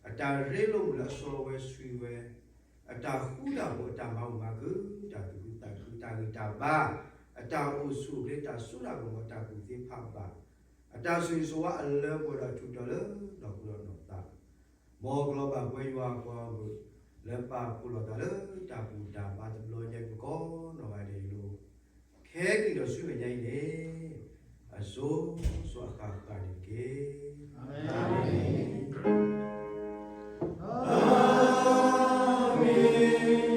အတၢ်ရ့လိာ်မုာ်လၢအစီဝဲဆှံဝဲ, အတၢ်ဃူတၢ်ဖိး အတၢ်မၤမုာ်မၤခုၣ်, တၢ်သူၣ်ခုသးခု တၢ်ဂံၢ်တၢ်ဘါ, အတၢ်အိၣ်ဆူၣ်အိၣ်ချ့ တၢ်စိတၢ်ကမီၤ တၢ်ကူၣ်သ့ဖးဘၣ်, အတၢ်ဆိၣ်ဂ့ၤဆိၣ်ဝါအလၢပှဲၤဒီးထူးတီၤလၢနီၢ်ခိဒီးနီၢ်သး မ်ကလီၤဘၣ်ပှၤယွၤအပှၤဂီၢ်မုၢ် လၢပာ်ဖှိၣ်လိာ်သးလၢတၢ်ဘူၣ်တၢ်ဘါတဘျီညါအံၤ ပကိးနီၢ်ဂၤဒဲးအံၤလီၤ. ခဲကနံၣ်ဒီးဆူမဲာ်ညါအံၤန့ၣ် အစိၤစိၤအဃၣ်ဃၣ်န့ၣ်တက့ၢ်. အၤမ့ၣ်.